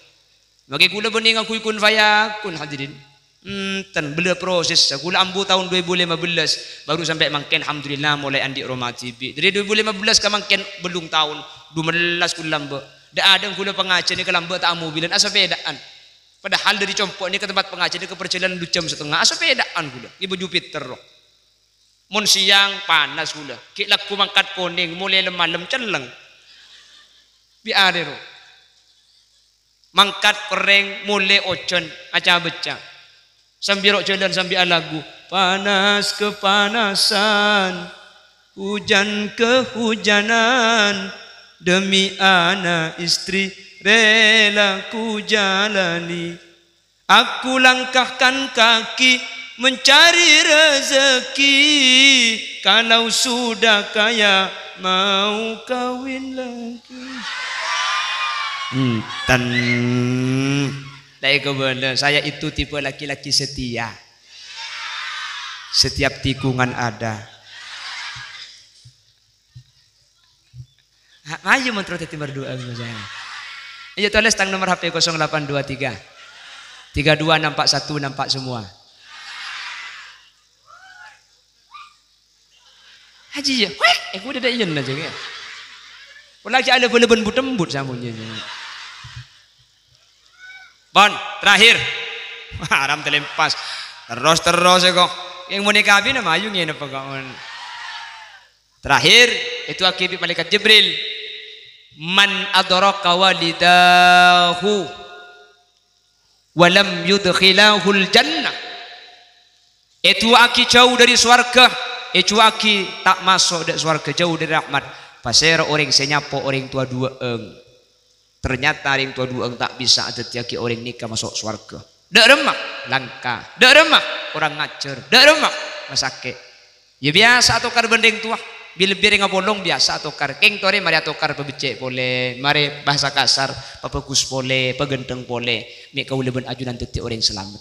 Makè kaulâ bânnè ngangghuy kun fayakun, hadirin. Enten, bâḍâ prosès. Kaulâ ambu taon dua ribu lima belas, baru sampè' mangkèn, alhamdulillah, molaè anḍi' roma dhibi'. Ḍâri dua ribu lima belas ka mangkèn, bellung taon, dua belas kaulâ lambâ'. Ḍâ'-aḍâ' kaulâ pangajiân nèka lambâ' ta' amobilan, asapèḍa'an. Padahal ḍâri compo' nèka tempat pangajiân nèka parjhâlânan ḍu jam satengnga, asapèḍa'an kaulâ, ngibâ Jupiter, roh. Mon sèyang, panas kaulâ. Ghi' lagghu mangkat konèng, molè lem-malem, celleng. Bi' arè, roh. Mangkat perrèng, molè ojhân, aca-bâca. Sambi ro' jhâlân, sambi alagu. Panas kepanasan, hujan kehujanan, demi anak istri rela ku jalani. Aku langkahkan kaki mencari rezeki, kalau sudah kaya mau kawin lagi. Enten. Lah, èkobâlâ, saya itu tipe laki-laki setia. Setiap tikungan ada. Ha, ayo, mon terro dhâddhi merdu'a, Mas, ya. Ayo, tulis tang nomor H P kosong delapan dua tiga. Tiga dua nampak satu, nampak semua. Haji, ya? Weh, eh, udah ada iyan aja, ya. Apalagi ada beleban but-embut samunya, ya. Pon, terakhir. Wah, haram telempas. Terus-terus ya kok. Yang mau nikah bina mayu ngene apa kok. Terakhir, itu akibi malaikat Jibril. "Man adraka walidahu wa lam yudkhilahul jannah." Èdu'aaghi jhâu ḍâri sowarghâ, èdu'aaghi ta' maso' ḍâ' sowarghâ, jhâu ḍâri rahmat. Pasèra orèng sè nyapo orèng towa ḍuwâ'âng? Ternyata rèng towa ḍuwâ'âng ta' bisa adhâddhiyâghi orèng nèka maso' sowarghâ. Ḍâ' remma langka, ḍâ' remma korang ngajhâr, ḍâ' remma masakè'. Ya biyasa atokar bân rèng towa, bi-, lebbi rèng apolong biyasa atokar. Kèng torè marè atokar pabeccè' polè, marè bhâsa kasar, pabhâghus polè, paghânḍhâng polè. Mè' kaulâ bân ajunan dhâddhi orèng salamet.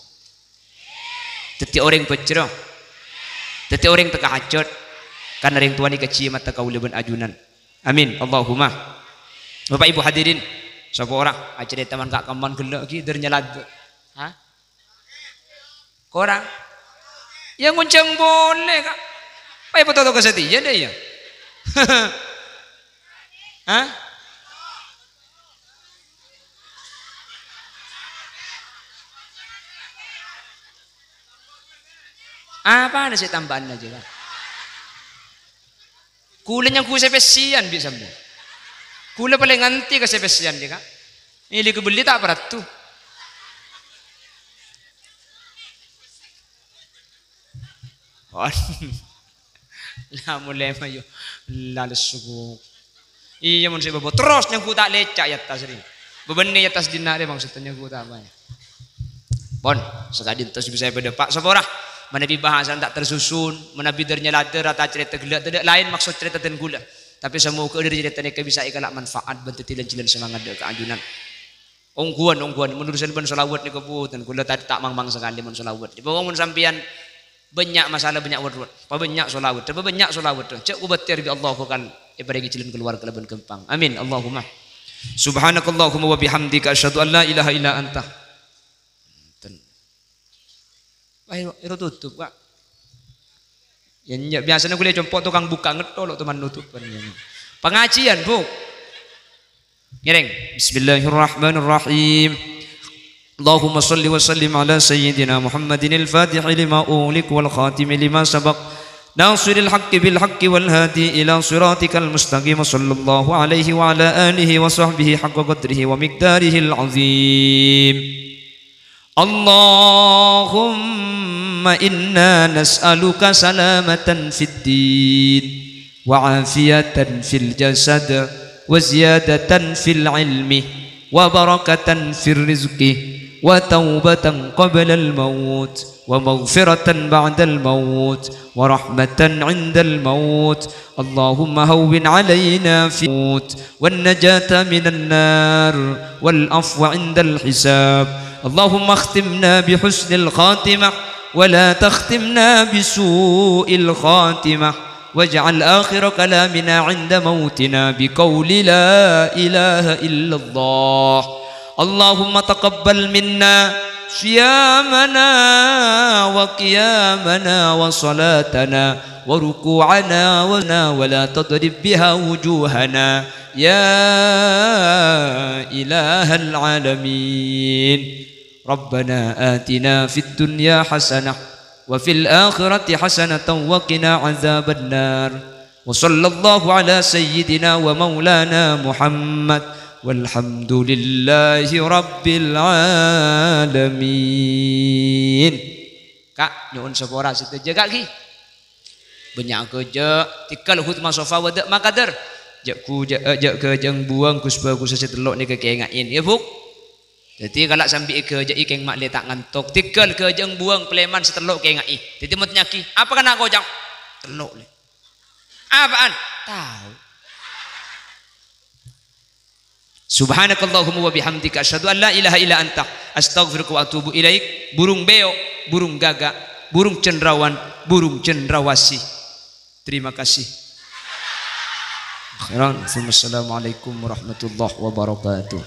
Dhâddhi orèng bhâjjhrâ. Dhâddhi orèng tekka hajhât. Karna rèng towa nèka jimatta kaulâ bân ajunan. Amin. Allahumma. Bapak Ibu hadirin, sapa ora acarèta man ka-, kamman ghellâ' ghi' ḍâr nyalaḍâ'? Hah? Korang? Ya ngonjhâng polè, Ka'. Paè foto-foto ka satèya, ḍâ' iyâ? Hah? Apana sè tamba'anna, jâ, Ka'? Kulâ nyangghu sè pèssèyan bi' sampèyan. Kulâ palèng nganti ka sè pèssèyan, jâ, Ka'. Èlè kabelli ta' paraddhu. Pon. La molè mayu. La lesso. Iyâ, mon sè bâbâ terros nyangghu ta' lèca' è attas rè. Bâbânnè è attas dinna' rè maksudnya nyangghu ta' apa ya. Pon, sakadinto sè bisa èpadâpa', sapa ora? Manabi bhâsana ta' tersusun, manabi ḍâr nyalaḍâ' rata carèta ghellâ' tadâ' laèn maksod carèta dân kulâ. Tapè samoga ḍâri carèta nèka bisa èkala' manfaat bân dhâddhi lan-jhâlân samangat ḍâ' ka ajunan. Ongghuwân, ongghuwân. Mon urusan bân shalawat nèko bhunten, kulâ ta-, ta' mangmang sakalè mon shalawat. Dipawong mon sampèyan bânnya' masalah, bânnya' wot-wot. Pabânnya' shalawat, pabânnya' shalawat. Jhâ' kobâtèr bi' Allah bhâkal èparèngè jhâlân kalowar kalabân ghâmpang. Amin. Allahumma. Subhanakallahumma wa bihamdika, asyhadu an la ilaha illa anta. Enten. Wah, ero, ero tutup, Pak. Ya, nya, biasanya kulâ compo' tokang bukka' ngetto lo' teman nutup. Pangajian, Bu. Ngèrèng. Bismillahirrahmanirrahim. Allahumma shalli wa sallim ala sayyidina Muhammadin al-fatihi lima ughliq wal khatimi lima sabaq. Nasiril haqqi bil haqqi wal hadi ila siratikal mustaqim. Sallallahu alaihi wa ala alihi wa sahbihi haqqa qadrihi wa miqdarihil azim. Allahumma inna nas'aluka salamatan fid din. وعافية في الجسد، وزيادة في العلم، وبركة في الرزق، وتوبة قبل الموت، ومغفرة بعد الموت، ورحمة عند الموت. اللهم هون علينا في الموت، والنجاة من النار، والعفو عند الحساب. اللهم اختمنا بحسن الخاتمة، ولا تختمنا بسوء الخاتمة. واجعل آخر كلامنا عند موتنا بقول لا إله إلا الله. اللهم تقبل منا صيامنا وقيامنا وصلاتنا وركوعنا ونا ولا تضرب بها وجوهنا يا إله العالمين. ربنا آتنا في الدنيا حسنة وفي الآخرة حسنة وقنا عذاب النار. وصلى الله على سيدنا ومولانا محمد والحمد لله رب العالمين. Ka', nyo'on sapora sadhâjâ, Ka', ghi. Bânnya' ghâjâ', tèghâl hutma sofa wada' makadar. Jhâ' ghu-, jhâ', jhâ' ghâjâ'ân buwâng gus-bhâghus sè tello' nèka kènga'è, ya, Bu'. Dhâddhi, kala' sambi èghâjâ'i kèng ma' lè ta' ngantok. Tèghâl ghâjâ'ân buwâng palèman sè tello' kènga'è. Dhâddhi, mon tanya'aghi, "Apa kana' koca'na?" "Tello', Lè'." "Apaan?" "Tao." Subhanakallahumma wa bihamdika, asyhadu an la ilaha illa anta, astaghfiruka wa atubu ilaik. Burung beo', burung gagak, burung cendrawan, burung cendrawasih. Terima kasih. Khairan. Assalamualaikum warahmatullahi wabarakatuh.